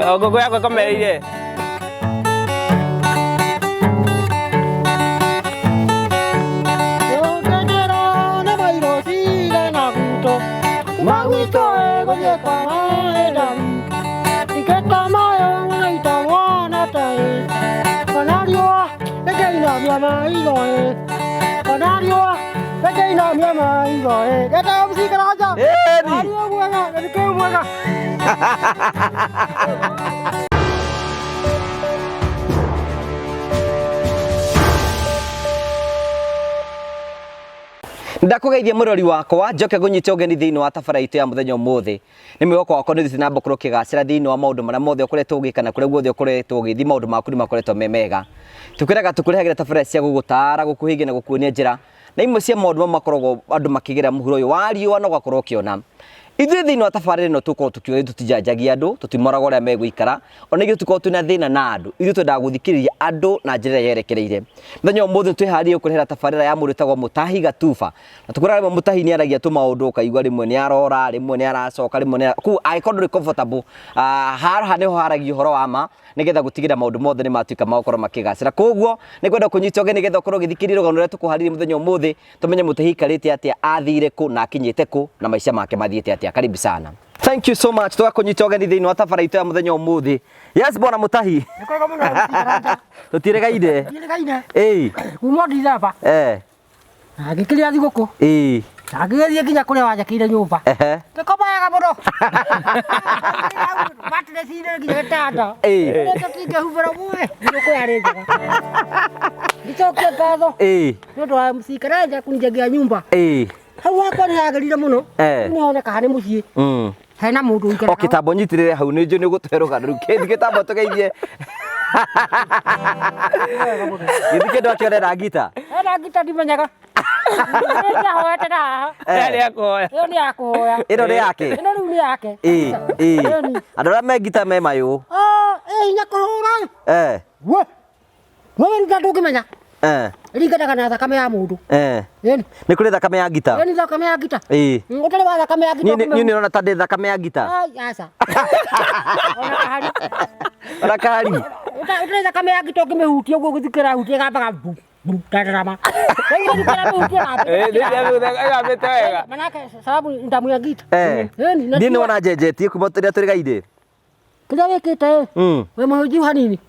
O ngũkũ yakwa ĩkomereire. Ndakũgeithia mũrori wakwa njoke ngũnyite ũgeni thĩinĩ wa tabara itũ ya mũthenya ũmũthĩ. Nĩ mwĩhoko wakwa nĩ ũthiĩte na mbere gũkorwo ũkĩgacĩra thĩinĩ wa maũndũ marĩa mothe ũkoretwo ũgĩka na kũrĩa guothe ũkoretwo ũgĩthiĩ maũndũ maku nĩ makoretwo me mega. Tũkwĩraga tũkũrehagĩra tabarĩra cia gũgũtara, gũkũhĩgia na gũkuonia njĩra na imwe cia maũndũ mamwe makoragwo andũ makĩgera mũhuro ũyũ wa riũa na ũgakorwo ũkĩona. Ithuĩ thĩinĩ wa tabarĩra ĩno tũkoragwo tũkiuga tũtijanjagia andũ, tũtimoraga ũrĩa megũikara, ona ithuĩ tũkoragwo twĩna thĩna na andũ. Ithuĩ twendaga gũthikĩrĩria andũ na njĩra ĩrĩa yerekereire. Mũthenya wa ũmũthĩ twĩharĩirie gũkũrehera tabarĩra ya mũndũ wĩtagwo Mũtahi Gatuba. Na tũkwĩraga rĩmwe Mũtahi nĩ aragia tũmaũndũ ũkaigua rĩmwe nĩ arora, rĩmwe nĩ aracoka, rĩmwe nĩ kũu angĩkorwo ndũrĩ comfortable, haha nĩho haragia ũhoro wa ma nĩgetha gũtigĩrĩra maũndũ mothe nĩ matuĩka ma gũkorwo makĩgacĩra. Koguo nĩ ngwenda kũnyita ũgeni nĩgetha ũkorwo ũgĩthikĩrĩria rũgano rũrĩa tũkũharĩirie mũthenya ũmũthĩ tũmenye Mũtahi aikarĩte atĩa, athire kũ na akinyĩte kũ na maica make mathiĩte atĩa. Karibu sana. Thank you so much. Tũgakũnyita ũgeni thĩinĩ wa tabara itũ ya mũthenya ũmũthĩ. Yes, bwana Mũtahi. Tũtiregaire. Ĩĩ. Kuma Ndithemba. Eh. Na ngĩkĩrĩa thigũkũ. Ĩĩ. Na ngĩgĩthiĩ nginya kũrĩa wanjakĩire nyũmba. Ehe. Ngĩkoma wega mũno. Matireci-inĩ nginya gĩtanda. Ĩĩ. Tũtingĩhumbĩra mũĩ. Thigũkũ yarĩ njega. Ngĩcokia ngatho. Ĩĩ. Nĩ ũndũ wa MC Karanja kũnjengea nyumba. Ĩĩ. Hau hakwa nĩ hagĩrire mũno. Eh. Rĩu nĩ honeka harĩ mũciĩ. Hena mũndũ ũikaraga. Okay, tambo nyitĩrĩre hau nĩ njũĩ nĩ ũgũtũhe rũgano rũu. Kĩthi gĩtambo tũgeithie. Gĩthi kĩndũ akĩonera ngita. Hena ngita ndimenyaga. Nĩndahoete na haha. Yarĩ ya kũhoya. Ĩyo nĩ ya kũhoya. Ĩno nĩ yake. Ĩno rĩu nĩ yake. Ĩĩ, ĩĩ. Ĩni. Andũ arĩa me ngita me mayũ. Ah, ĩ hinya kũhũra. Eh, We. Wewe ruta ndũngĩmenya. eh, Ringanaga na thakame ya mũndũ. eh. Ĩni. Nĩ kũrĩ thakame ya ngita. Ĩni thakame ya ngita. Ĩĩ. Ũtarĩ wa thakame ya ngita. Niĩ niĩ nĩrona ta ndĩ thakame ya ngita. Ai, aca. Ona kahari. Ona kahari. Ũtarĩ thakame ya ngita ũngĩmĩhutia ũguo gĩthu kĩrahutia ĩgambaga bu bu ndarama. Rĩu gĩthu kĩramĩhutia Ĩĩ, nĩ ĩgambĩte wega. Manake sababu ndamu ya ngita. Eh. Ĩni. na Niĩ tiga- nĩwona njenjetie kuma rĩrĩa tũrĩgaire. Kĩrĩa wĩkĩte ĩ. Wĩ mũhĩnju hanini.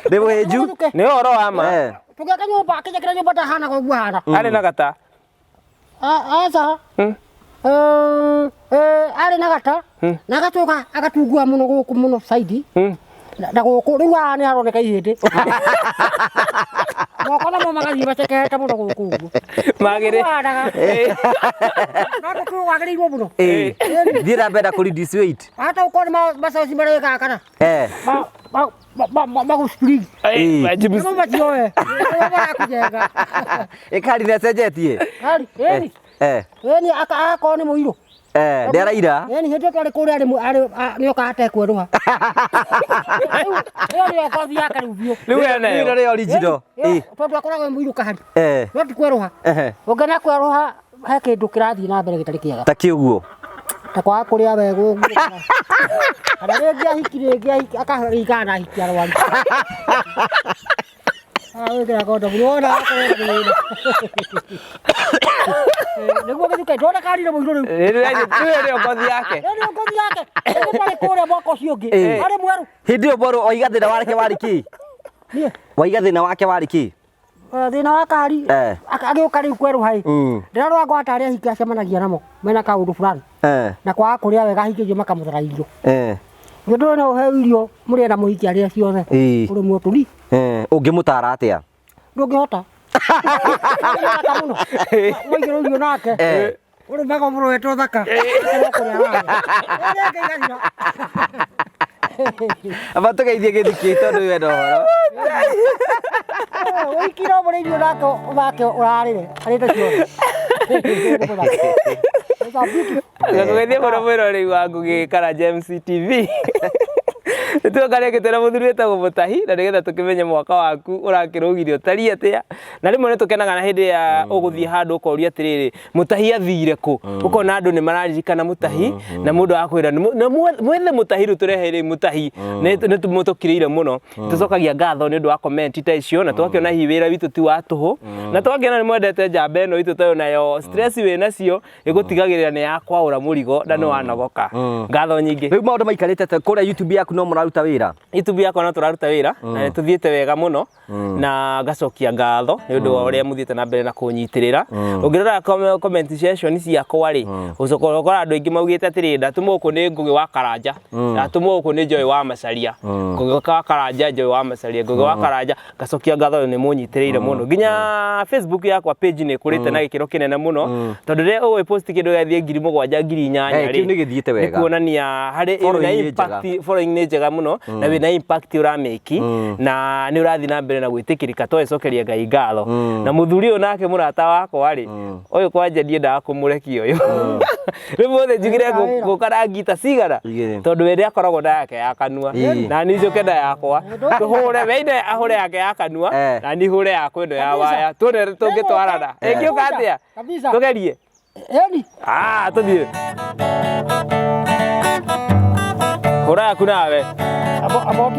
Ndĩ mũhĩnju. Nĩ ũhoro wa ma. Eh. Tũgĩaka nyũmba akĩnjakĩra nyũmba ndahanaga ũguo hana. Arĩ na gata. Aca. Arĩ na gata. Na agacoka agatungua mũno gũkũ mũno saidi. Na gũkũ rĩu haha nĩ haroneka ihĩndĩ. Moko namo magathiĩ macekete mũno gũkũ ũguo. Magĩrĩ. Hanaga. No gũkũ wagĩrĩirwo mũno. Ĩĩ. Thiĩ na mbere na kũ reduce weight. Hata ũkorwo nĩ macoci marĩkaga kana. Eh. Magũ spring. Ĩĩ. Nĩmo matioe. Nĩmo marakũjenga. Ĩkari nĩ acenjetie. Kari, ĩni. Eh. Ĩni agakorwo nĩ mũirũ. Eh, ndĩaraira. Ĩni hĩndĩ ĩyo twarĩ kũrĩa arĩ nĩoka atekwerũha. Rĩu ĩyo nĩyo ngothi yake rĩu biũ. Rĩu ena Ĩno yo. nĩ original. Ĩyo, Tondũ akoragwo e mũirũ kahari. Eh. No ti kwerũha. Ehe. Ũngĩona kwerũha he kĩndũ kĩrathiĩ na mbere gĩtarĩ kĩega. Ta kĩ ũguo. Ta kwaga kũrĩa wega ũguo. Kana rĩngĩ ahiki rĩngĩ ahiki akaringana na ahiki arwaru. Wĩkĩra kondomu nĩwona akorwo na thĩna. Nĩguo gĩthuke ndona karire mũirũ rĩu. Rĩu ĩyo nĩyo ngothi yake. Ĩyo nĩyo ngothi yake. Rĩu twarĩ kũrĩa mwaka ũcio ũngĩ. Ĩĩ. Arĩ mwerũ. Hĩndĩ ĩyo mwerũ waiga thĩna wake warĩ kĩ? Niĩ Waiga thĩna wake warĩ kĩ? Thĩna wa kahari Eh. Agĩũka rĩu kwerũha ĩ. Ndĩrarora ngwa tarĩ ahiki acemanagia namo mena kaũndũ fulani. Eh. Na kwaga kũrĩa wega ahiki aingĩ makamũthara irio. Eh. Nĩ ũndũ ũyũ no ũheo irio mũrĩe na mũhiki arĩe ciothe. Ĩĩ. Ũrĩmwo tũri. Eh, ũngĩmũtara atĩa? Ndũngĩhota. Nĩ mũno. Waigĩrwo irio nake. Eh. Ũrũmaga mũrũetwo thaka. Ũkorwo kũrĩa warĩa. Ĩrĩa ĩngĩ ĩgathira. Aba tũgeithie gĩthikĩ tondũ wenda ũhoro. Wĩiki no mũrĩ irio nake ũthake ũrarĩre. Arĩte ciothe. It's a beautiful. Ngakũgeithia mũno mwĩroreri wa Ngũgĩ Karanja MC TV. Nĩtuoka na mũthuri wĩtagwo Mũtahi na nĩgetha tũkĩmenye mwaka waku ũrakĩrũgire ũtariĩ atĩa. Na rĩmwe nĩtũkenaga na hĩndĩ ya ũgũthiĩ handũ ũkoria atĩrĩrĩ, Mũtahi athire kũ? Ũkona andũ nĩ mararirikana Mũtahi na mũndũ agakwĩra na mwethe Mũtahi rĩu tũrehe Mũtahi. Nĩ mũtũkirĩire mũno. Tũcokagia ngatho nĩ ũndũ wa comment ta icio na tũgakĩona hihi wĩra witũ ti wa tũhũ na tũgakĩona nĩ mwendete njamba ĩno itũ tondũ nayo stress wĩ nacio ĩgũtigagĩrĩra nĩ ya kwaũra mũrigo na nĩ wanogoka. Ngatho nyingĩ. Rĩu maũndũ maikarĩte atĩa kũrĩa YouTube yaku no mũraruta wĩra? YouTube yakwa no tũraruta wĩra na nĩ tũthiĩte wega mũno na ngacokia ngatho nĩ ũndũ wa ũrĩa mũthiĩte na mbere na kũnyitĩrĩra. Ũngĩrora comment section ciakwa rĩ, ũcoka ũgakora andũ aingĩ maugĩte atĩrĩ, ndatũmwo gũkũ nĩ Ngũgĩ wa Karanja, ndatũmwo gũkũ nĩ Joy wa Macharia, Ngũgĩ wa Karanja, Joy wa Macharia, Ngũgĩ wa Karanja. Ngacokia ngatho nĩ mũnyitĩrĩire mũno. Nginya Facebook yakwa page nĩ ĩkũrĩte na gĩkĩro kĩnene mũno tondũ rĩrĩa ũgũ post kĩndũ gĩathiĩ 7,000 8,000 Kĩu nĩ gĩthiĩte wega. Nĩ kuonania harĩ Following wĩna nĩ njega. impact, following nĩ njega mũno na wĩna impact ũramĩki na nĩ ũrathiĩ na mbere na gwĩtĩkĩrĩka twagĩcokeria Ngai ngatho. Na mũthuri ũyũ nake mũrata wakwa rĩ, ũyũ kwanja ndiendaga kũmũrekia ũyũ. Rĩu mũthĩ njugire ngũka na ngita cigana Igĩrĩ. tondũ we nĩakoragwo na yake ya kanua na niĩ njũke na yakwa tũhũre we ine ahũre yake ya kanua na niĩ hũre yakwa ĩno ya waya tuone tũngĩtwarana. Ĩngĩũka atĩa? Kabisa. Tũgerie. Eni. Ah, tũthiĩ. Hũra yaku nawe. Abo abo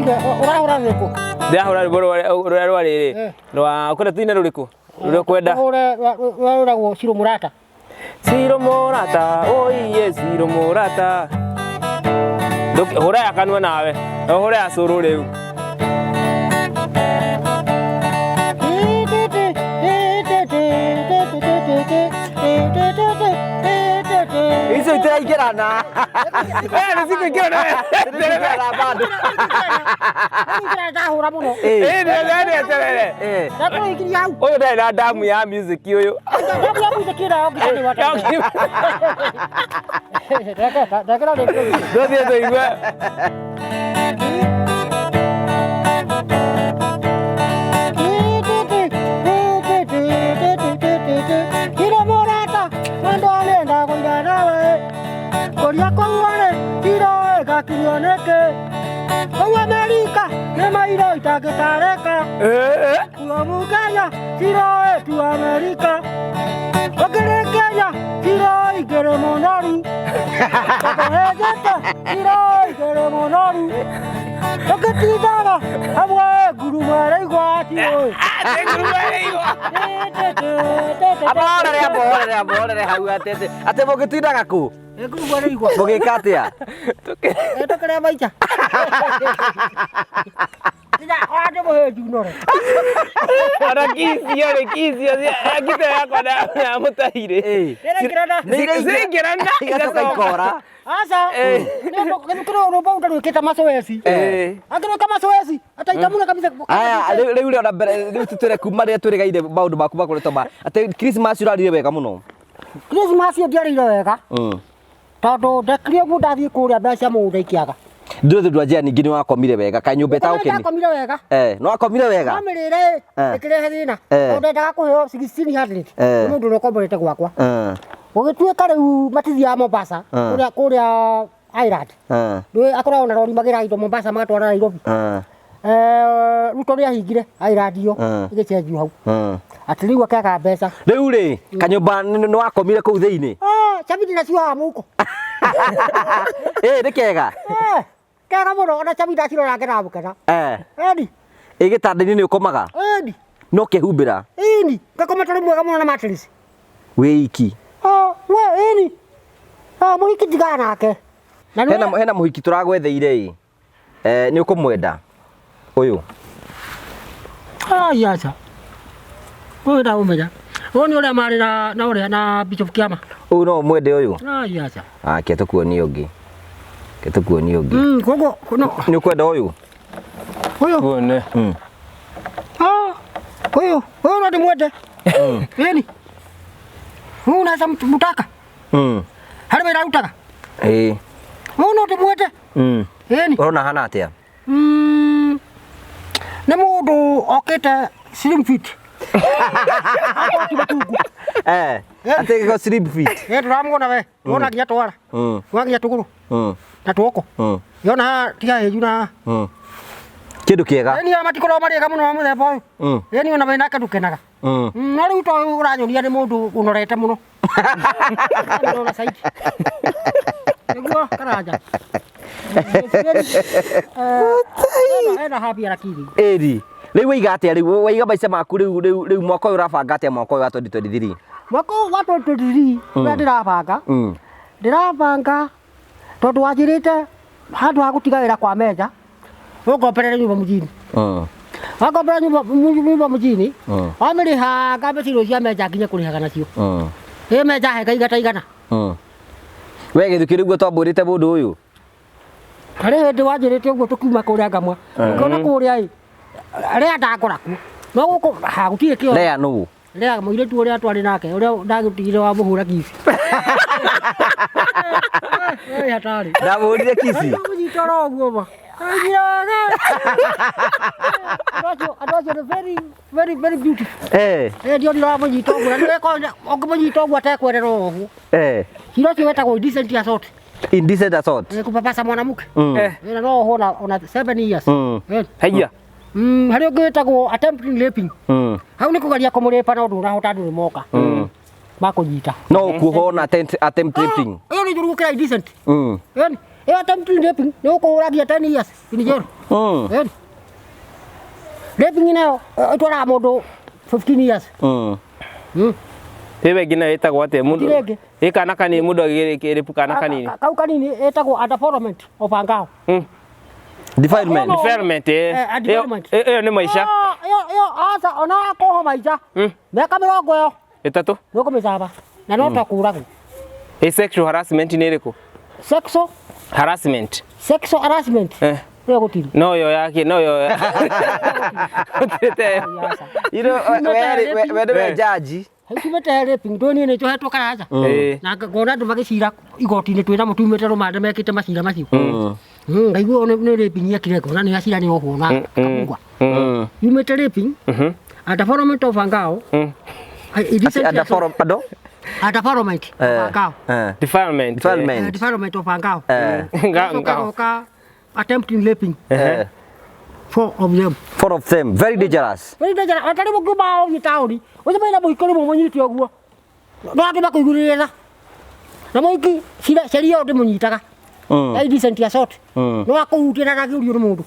ũrahũra rĩrĩkũ? Ndĩrahũra rwĩmbo rũrĩa rwa rĩrĩ rwa ũkwenda tũine rũrĩkũ? Rũrĩa ũkwenda. Ũhũre rũrĩa rwĩtagwo Ciro Mũrata. Ciro Mũrata, oiye Ciro Mũrata. Hũra ya kanua nawe. Na ũhũre ya cũrũ rĩu. Icio itiraingĩrana. Nĩ cikũingĩrana. Itiraingĩrana bado. Ndahũra mũno. Nĩ eterere. Ndakũrĩkirie hau. Ũyũ ndarĩ na damu ya music ũyũ. Ndamu ya music ĩno ngita nĩ wata. Ndekera rĩngĩ. Tũthiĩ tũigue. Kiro mũrata mwendwa nĩenda kũira nawe kũria kũu kiro ĩgakinyio nĩkĩ kũu Amerika nĩ mairo itangĩtarĩka kuo Mũkenya kiro ĩtu Amerika ũkĩrĩ Kenya kiro igĩrĩ mũnoru ũkĩhĩnjĩte kiro igĩrĩ mũnoru ũkĩtindaga hamwe ngurumo ĩraigua atiũĩ. Amborere amborere amborere hau atĩ atĩ mũgĩtindaga kũ? Ngurumo ĩraigua. Mũgĩka atĩa? Tũkĩrĩa maica. Tiga ona ndĩ mũhĩnju nore. Ona kicio rĩ, kicio ngita yakwa na Mũtahi rĩ. Nĩraingĩrana. Ciraingĩrana Igacoka ikora. Aca. Nĩ rũmba ũtarwĩkĩte macoeci. Angĩrwĩka macoeci ataitamuna kabisa. Aya rĩu rĩ ona mbere rĩu tũtwĩre kuma rĩrĩa twĩrĩgaire maũndũ maku makoretwo ma atĩ Christmas ũrarire wega mũno. Christmas ĩyo ndiarĩire wega tondũ ndekire ũguo ndathiĩ kũrĩa mbeca mũgũnda ikĩaga. Ndũrĩ thĩ ndwanjia ningĩ nĩ wakomire wega kaĩ nyũmba ĩtagũkenia. Ndakomire wega. Nĩ wakomire wega? No mĩrĩre ĩkĩrehe thĩna. Tondũ ndendaga kũheo 1600 nĩ mũndũ ũrĩa ũkomborete gwakwa. Gũgĩtuĩka rĩu matithiaga Mombasa kũrĩa kũrĩa Island. Ndũĩ akoragwo na rori magĩraga indo Mombasa magatwara Nairobi. Ruto nĩ ahingire Island iyo ĩgĩcenjio hau. Atĩ rĩu akĩaga mbeca. Rĩu rĩ kanyũmba nĩ wakomire kũu thĩinĩ? Cabi ndĩnacio mũhuko. Nĩ kega? Kega mũno ona cabi ndacirora ngenaga gũkena. Eni. Ĩ gĩtanda-inĩ nĩ ũkomaga? Eni. No kĩhumbĩra? Eni. Ngakoma tondũ mwega mũno na mattress. Wĩ iki? We eni. Mũhiki ndigana nake. Hena mũhiki tũragwetheire ĩ. Nĩ ũkũmwenda? Ũyũ. Ai aca. Ũyũ ndamũmenya. Ũyũ nĩ ũrĩa marĩ na ũrĩa na Bishop Kĩama. Ũyũ no ũmwende ũyũ? Ai aca. Ke tũkuonie ũngĩ. Ke tũkuonie ũngĩ. Koguo no. Nĩ ũkwenda ũyũ? Ũyũ. Tuone. Ũyũ, ũyũ no ndĩmwende. Ĩni. Ũyũ unaweza mtaka. Harĩ wĩra arutaga. Ĩĩ. Ũyũ no ndĩmwende. Ĩni. Ũrona hana atĩa? Nĩ mũndũ okĩte slim fit. Atĩ gĩko slim fit. Ndũramuona we. Ndũrona nginya twara. Ndũrona nginya tũgũrũ. Na tuoko. Yona tiga heju na. Kindu kiega. Eni aya matikoragwo marĩ ega mũno wa mũthemba ũyũ. Eni ona wĩnake ndũkenaga. No rĩu to ũyũ ũranyonia nĩ mũndũ ũnorete mũno. Ũrona saidi. Nĩguo Karanja. Ena happy lakini. Ĩri. Rĩu waiga atĩa rĩu waiga maica maku rĩu rĩu rĩu mwaka ũyũ ũrabanga atĩa mwaka ũyũ wa 2023? Mwaka ũyũ wa 2023 ũrĩa ndĩrabanga. Ndĩrabanga tondũ wanjĩrĩte handũ ha gũtiga wĩra kwa menja ũngomberere nyũmba mũjini. Wakombera nyumba mjini. Wamĩrĩha mbeca iria cia menja nginya kũrĩhaga nacio. Ĩ menja he igata igana. We gĩthuki rĩu twambũrĩte mũndũ ũyũ. Harĩ hĩndĩ wanjĩrĩte ũguo tũkiuma kũrĩa ngamwa. Ũkĩona kũrĩa ĩ rĩa ndangora kuo. No gũkũ ha gũtirĩ kĩo. Lea nũ? Rĩa mũirĩtu ũrĩa twarĩ nake ũrĩa ndagũtigire wa mũhũra kici. Ĩ hatarĩ. Ndamũhũrire kici. Mũnyita oro ũguo ma. Andũ acio nĩ very very very beautiful. Eh ndio ndĩramũnyita ũguo na nĩwe ũngĩmũnyita ũguo atekwerera ũguo. Cira ũcio wetagwo indecent assault. Indecent assault. Kupapasa mwanamke. Na no ohwo ona 7 years. Haiya. Harĩ ũngĩ wĩtagwo attempting raping. Hau nĩ kũgeria kũmũrĩpa no ndũrahota andũ nĩ moka. Makũnyita. No ũkuohwo na attempt raping. Ĩyo nĩ njũru gũkĩra indecent. Ĩni ĩyo attempting raping nĩ ũkũhũragia 10 years in jail. Ĩni raping nayo ĩtwaraga mũndũ 15 years. Ĩwe ĩngĩ nayo ĩtagwo atĩa mũndũ? Gũtirĩ ĩngĩ. Ĩ kana kanini mũndũ agĩrĩpu kana kanini. Kau kanini ĩtagwo defilement of a girl. Defilement. Defilement ĩ. Defilement. Ĩyo nĩ maica. Ĩyo aca ona koho maica. Mĩaka mĩrongo ĩyo. Ĩtatũ. Nĩ ũkũmĩcaba. Na no ta kũragwo. Ĩ sexual harassment nĩ ĩrĩkũ? Sexual harassment. Sexual harassment. Ĩyo gũtirĩ. No yo yake no yo. Gũtirĩ. You know, we nĩwe judge. Tumĩte raping ndũĩ niĩ nĩnjohetwo Karanja. Na ngona andũ magĩcira igoti-inĩ twĩ namo tumĩte rũmande mekĩte macira macio. Ngaigua nĩ raping yekire ngona nĩ acira nĩ ohwo na kabungwa. Yumĩte raping. Defilement of a girl. Defilement of a girl. Defilement. Defilement. Defilement of a girl. Attempting raping. 4 of them. 4 of them. Very dangerous. Very dangerous. Atari mũngiuma ũthiĩ taũni, ũcemanie na mũhiki rĩmwe mũnyite ũguo. No andũ makũigũrĩre tha. Na mũhiki sheria ĩyo ndĩmũnyitaga. Ya indecent assault. No akũhutie na ndangĩũrio nĩ mũndũ.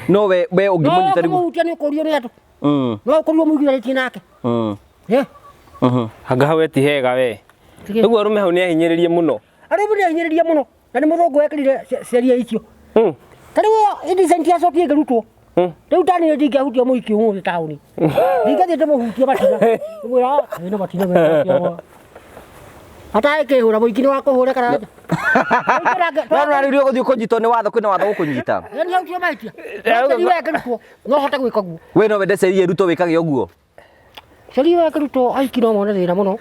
No we ũngĩmũnyita rĩu. No ũkĩmũhutia nĩ ũkũrio nĩ andũ. No ũkorirwo mũiguithanĩtie nake. Anga hau eti hega we. Ũguo arũme hau nĩ ahinyĩrĩrie mũno. Arũme nĩ ahinyĩrĩrie mũno. Na nĩ mũthũngũ wekĩrire sheria icio. Ta rĩu ĩyo indecent assault ĩngĩrutwo. Rĩu ta niĩ ndingĩahutia mũhiki ũmũthĩ taũni. Ndingĩthiĩ ndĩmũhutie matina. Ndĩmwĩra wĩna matina mega. Ataĩkĩhũra mũhiki nĩ wakũhũra Karanja. No no rĩu ũgũthiĩ kũnyitwo nĩ watho kwĩna watho gũkũnyita. Yaani hau tio mahĩtia. Sheria ĩngĩrutwo no hote gwĩka ũguo. We no wende sheria ĩrutwo wĩkage ũguo. Sheria ĩngĩrutwo ahiki no mone thĩna mũno.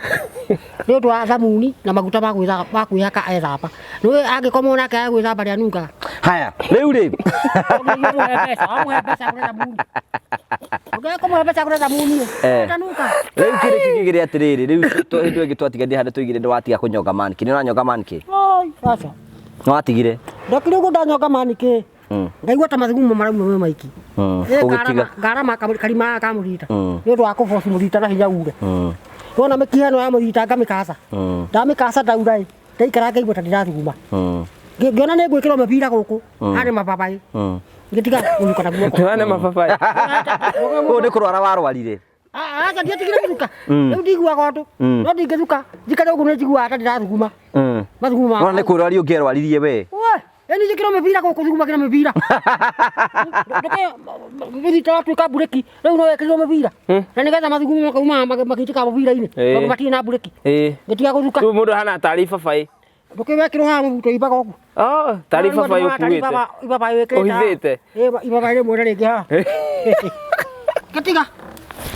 Nĩ ũndũ wa thamuni na maguta ma kwĩhaka ethamba. Nĩũĩ angĩkomwo nake agwĩthamba nĩanungaga. Haya, rĩu rĩ. Amũhe mbeca agũre thamuni. Ũngĩaga mbeca agũre thamuni ndanunga. Rĩu kĩrĩ kĩngĩ atĩrĩrĩ, rĩu hĩndĩ ĩngĩ twatiganire handũ tũigire nĩ watiga kũnyonga maniki. Nĩ ũranyonga maniki? Oi, aca. Nĩ watigire? Ndokire ũguo ndanyonga maniki. Ngaigua ta mathugumo marauma me maiki. Ũgĩtiga. Ngarama karima ka mũrita. Nĩ ũndũ wa kũboci mũrita na hinya ure. Wona mĩkiha ĩno ya mũrita ngamĩkaca. Ndamĩkaca ndaura ĩ, ndaikara ngaigua ta ndĩrathuguma. Ngĩona nĩ ngwĩkĩrwo mĩbira gũkũ, harĩ mababaĩ. Ngĩtiga kũnyuka na guoko. Nĩ mababaĩ. Ũũ nĩ kũrwara warwarire. Aca ndiatigire gũthuka. Rĩu ndiguaga ũndũ. No ndingĩthuka, njikare ũguo nĩ njiguaga ta ndĩrathuguma. Mathugumo makwa. Wona nĩ kũrwaria ũngĩarwaririe we. We, ĩni njĩkĩrwo mĩbira gũkũ thugumagĩra mĩbira. Mũthita watuĩka mburĩki, rĩu no wekĩrirwo mĩbira. Na nĩgetha mathugumo makauma magĩitĩka mũbira-inĩ, tondũ matirĩ na mburĩki. Ngĩtiga gũthuka. Rĩu mũndũ ahana tarĩ ibabaĩ. Ndũkĩwekĩrwo haha mũbuto ibaga ũguo. Oh, tarĩ ibabaĩ ũkuĩte. Ibabaĩ wĩkĩrĩte. Ũhithĩte. Ibabaĩ rĩmwe na rĩngĩ haha. Ngĩtiga.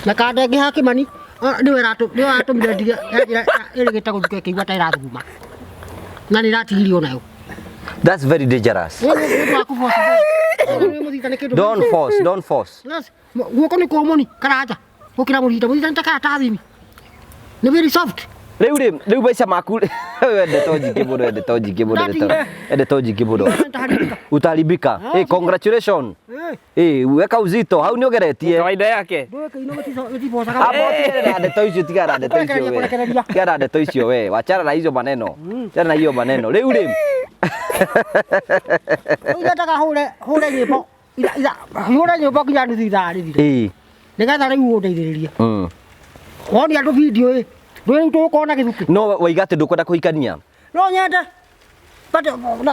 Na kanda ĩngĩ haha Kĩmani, nĩwe watũmire ndige ĩrĩgĩte gũthuka ĩkĩigua ta ĩrathuguma. Na nĩ ĩratigirio nayo. That's very dangerous. Don't force, don't force. Yes. Guoko nĩ kũmũ ni Karanja. Gũkĩra mũrita, mũrita nĩ ta karatathi. Nĩ very soft. Rĩu rĩ, rĩu maica maku ndeto nyingĩ mũno, ndeto nyingĩ mũno, ndeto nyingĩ mũno. Utaharibika. Eh, congratulations. Eh, weka uzito, hau nĩ ũgeretie. Kawaida yake. Amba ũtigane na ndeto icio, tigana na ndeto icio we. Tigana na ndeto icio we. Wachana na hizo maneno. Wachana na hiyo maneno. Rĩu rĩ. Rĩu nyendaga hũre hũre nyĩmbo hũre nyĩmbo nginya nuthu ithaa rĩthire. Ĩĩ. Nĩgetha rĩu ũndeithĩrĩrie. Wonia andũ video ĩ. Rĩu tũkona gĩthukĩ. No waiga atĩ ndũkwenda kũhikania. No nyende. But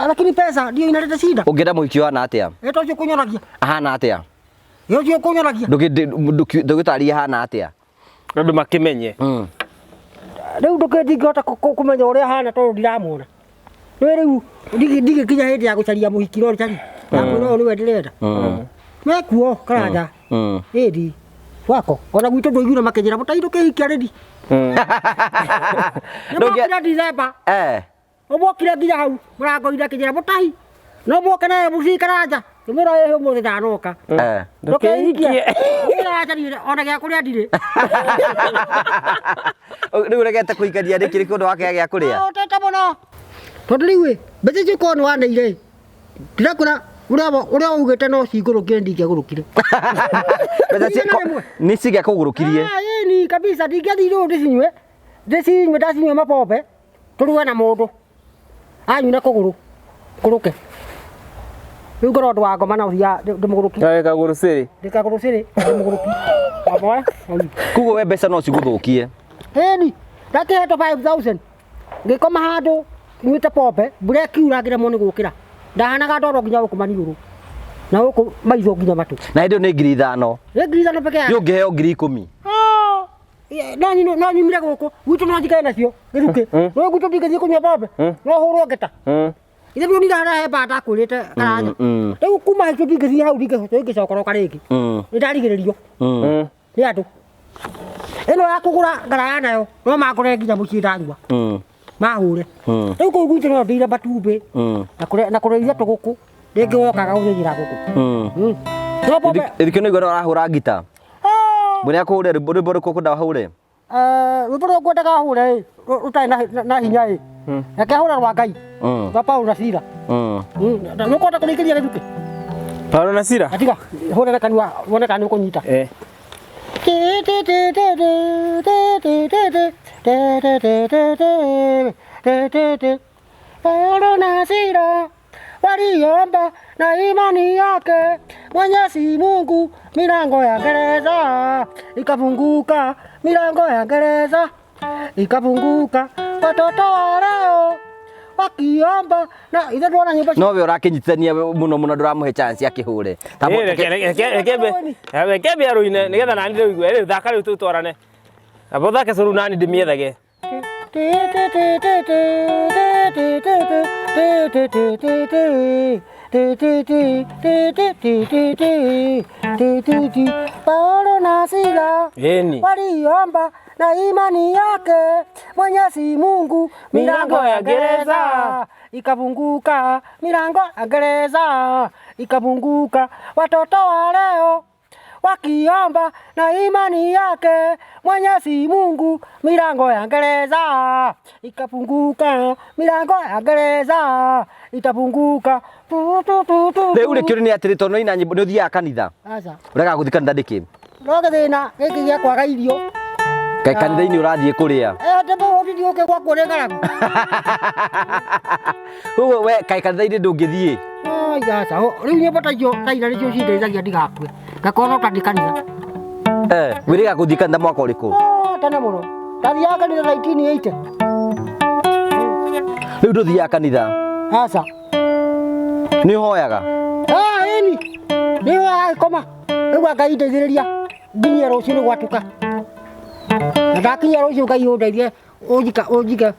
lakini pesa ndio inaleta shida. Ũngĩenda mũhiki ũhana atĩa? Ĩto ũcio kũnyoragia. Ahana atĩa? Ũcio kũnyoragia. Ndũgĩtarĩrie ahana atĩa? Andũ makĩmenye. Rĩu ndingĩhota kũmenya ũrĩa ahana tondũ ndiramuona. Rĩu rĩu ndigĩkinya hĩndĩ ya gũcaria mũhiki no njarie. Ndakwĩra ũyũ nĩwe ndĩrenda. Mekuo Karanja. Ĩndi wako ona gwitũ ndũiguire makĩnjĩra mũtai ndũkĩhikia rĩndi. Nĩmokire December. Ũmokire nginya hau mũrango-inĩ akĩnjĩra mũtai no mũke nawe mũcii Karanja. Ngĩmwĩra ĩĩ ũmũthĩ ndanoka. Ndũkĩhikie. Ngĩmwĩra aca niĩ ona gĩa kũrĩa ndirĩ. Rĩu ũregete kũhikania nĩkĩ? Nĩ ũndũ wa kĩaga gĩa kũrĩa? Ũtete mũno. Tondũ rĩu ĩ mbeca icio korwo nĩ waneire ĩ ndirakwĩra ũrĩa waugĩte no cingũrũkire ndingĩagũrũkire. Nĩ cingĩakũgũrũkirie? Ĩni kabisa ndingĩathire ũũ ndĩcinyue ndĩcinyue ndacinyua mabombe tũrue na mũndũ anyune kũgũrũ ngũrũke. Rĩu ngorwo ũndũ wa ngoma na ũthiaga ndĩmũgũrũki. Kawe kagũrũ cĩrĩ. Ndĩ kagũrũ cĩrĩ ndĩmũgũrũki. Maboe. Koguo we mbeca no cigũthũkie. Ĩni ndakĩhetwo 5000 ngĩkoma handũ nyuĩte pombe mbura ĩkiura ngĩremwo nĩ gũkĩra. Ndahanaga ndoro nginya gũkũ maniũrũ na gũkũ maitho nginya matũ. Na hĩndĩ ĩyo nĩ 5,000. Nĩ 5,000 peke yake. Nĩ ũngĩheo 10,000. No nyumire gũkũ gwitũ no njikare nacio gĩthukĩ. No gwitũ ndingĩthiĩ kũnyua pombe no hũrwo ngeta. Ithe ndũnire harĩa he mbaa ndakwĩrĩte Karanja. Rĩu kuma hau ndingĩthiĩ hau ndingĩcokoroka rĩngĩ. Nĩ ndarigĩrĩrio nĩ andũ. Ĩno ya kũgũra ngaraya nayo no mangore nginya mũciĩ ndanyua. Mahũre. Rĩu kũu gwitũ no ndĩire matumbĩ na kũrĩithia tũgũkũ rĩngĩ wokaga gũthĩnjĩra ngũkũ. No pombe. Ithikĩ nĩ ũiguaga ũrahũra ngita. Mbũrĩa kũhũre rwĩmbo rũrĩkũ ũkwenda ahũre? Rwĩmbo rũrĩa ngwendaga ahũre ĩ rũtarĩ na hinya ĩ. Reke ahũre rwa Ngai. Rwa Paulo na Sila. Nĩ ũkũhota kũrĩkĩria gĩthukĩ? Paulo na Sila? Atiga hũrĩre kanua wone kana nĩ ũkũnyita. Paulo na Sila waliomba na imani yake Mwenyezi Mungu, milango ya gereza ikafunguka, milango ya gereza ikafunguka. Watoto wa leo wakiomba na ithe ndwona nyũmba. No we ũrakĩnyitithania mũno mũno ndũramũhe chance akĩhũre. Reke mbe arũine nĩgetha nani ndĩũigue. Rĩu thaka rĩu tũtwarane. Amba ũthake cũrũ nani ndĩmiethage. Paulo na Sila waliomba na imani yake Mwenyezi Mungu, milango ya gereza ikafunguka, milango ya gereza ikafunguka. Watoto wa leo wakiomba na imani yake Mwenyezi Mungu, milango ya gereza ikafunguka, milango ya gereza itafunguka. Rĩu rĩ kĩũria nĩ atĩrĩ, tondũ nĩ ina nyĩmbo nĩ ũthiaga kanitha? Aca. Ũregaga gũthiĩ kanitha nĩkĩ? No gĩthĩna gĩkĩ gĩa kwaga irio. Kaĩ kanitha-inĩ ũrathiĩ kũrĩa? Ndĩmũhũtirie ũkĩ gwakwo nĩ ng'aragu. Koguo we kaĩ kanitha-inĩ ndũngĩthiĩ? Aca. Rĩu nyĩmbo ta icio ta ira nĩcio cindeithagia ndigakue. Ngakorwo no ta ndĩ kanitha. Wĩrĩga gũthiĩ kanitha mwaka ũrĩkũ? Tene mũno. Ndathiaga kanitha 1980. Rĩu ndũthiaga kanitha? Aca. Nĩ ũhoyaga? Ĩni. Nĩ hoyaga ngĩkoma. Rĩu Ngai ndeithĩrĩria nginyie rũciũ gwatuka. Na ndakinya rũciũ Ngai ũndeithie ũnjike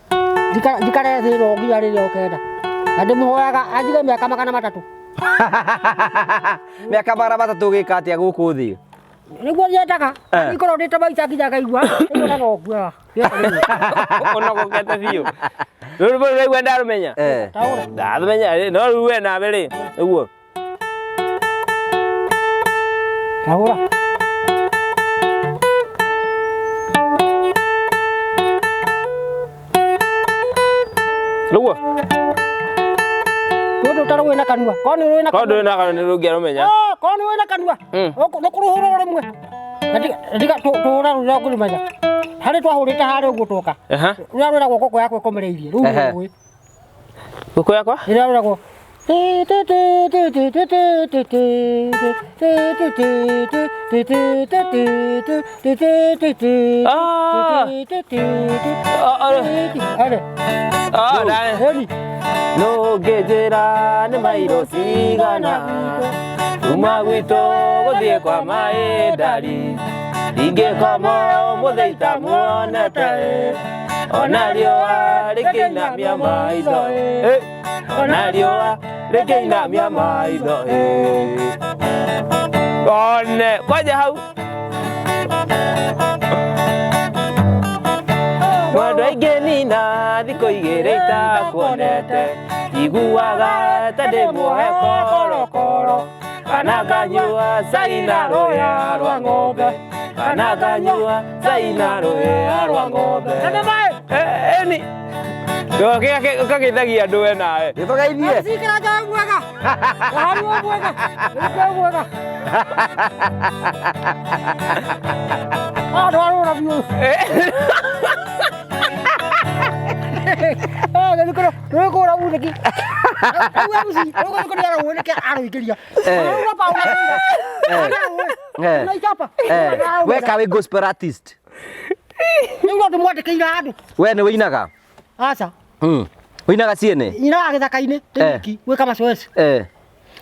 njikare thĩ ĩno nginya rĩrĩa ũkenda. Na ndĩmũhoyaga anjige mĩaka 300. Mĩaka 300 ũgĩka atĩa gũkũ thĩ? Nĩguo nyendaga. Nikorwo ndĩte maica nginya ngaigua rĩu ona no nguaga. Ũnogokete biũ. Rũrũ rwĩmbo rũraigua ndarũmenya? Ndarũmenya no rĩu we nawe rĩ ũguo. Tahũra. Rũguo. Rũndũ ta rũĩ na kanua. Korwo nĩ rũĩ na Korwo kanua. ndũrĩ na kanua nĩ rũngĩarũmenya. Oh, korwo nĩ rũĩ na kanua. Nĩ kũrũhũra rĩmwe. Na tiga tũhũra rũrĩa ũkũrũmenya. Harĩ twahũrĩte harĩa ũguo twoka. Rũrĩa rwĩragwo ngũkũ yakwa ĩkomereirie. Rũu nĩ rũĩ. Ngũkũ yakwa? Rũrĩa rwĩragwo Nũngĩnjĩra nĩ mairo cigana kuma gwitũ gũthiĩ kwa maĩ ndari ingĩkoma ũmũthĩ itamuonete ona riũa rĩkĩinamia maitho ona riũa rĩkĩinamia maitho one kwanja hau Mwendwa aingĩ nina thikũ igĩrĩ itakuonete iguaga ta ndĩ muohe korokoro kana nganyua cai na rũhĩa rwa ng'ombe kana nganyua cai na rũhĩa rwa ng'ombe. Eni ũkageithagia andũ we nawe. Gĩtũgeithie. We ka wĩ gospel artist. We nĩ wĩinaga? Aca. Wĩinaga ciene? Nyinaga gĩthaka-inĩ ndĩ gwĩka macoeci.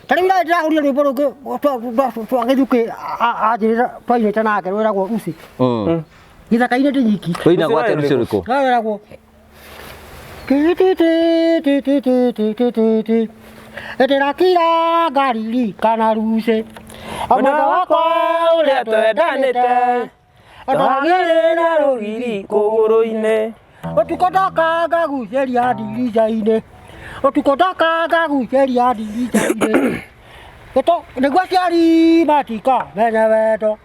Ta rĩu ndĩrahũrire rwĩmbo rũngĩ twa gĩthukĩ anjĩrĩra twainĩte nake rwĩragwo uci. Gĩthaka-inĩ ndĩ nyiki. Wĩinagwo atĩa rũciũ rũrĩkũ? Rwĩragwo Ndĩrakira ngariri kana rucĩ. Mwendwa wakwa ũrĩa twendanĩte twagĩrĩra rũgiri kũgũrũ-inĩ. Ũtukũ ndoka ngagucĩria ndirica-inĩ. Ũtukũ ndoka ngagucĩria ndirica-inĩ. Nĩguo aciari matikamenya wendo.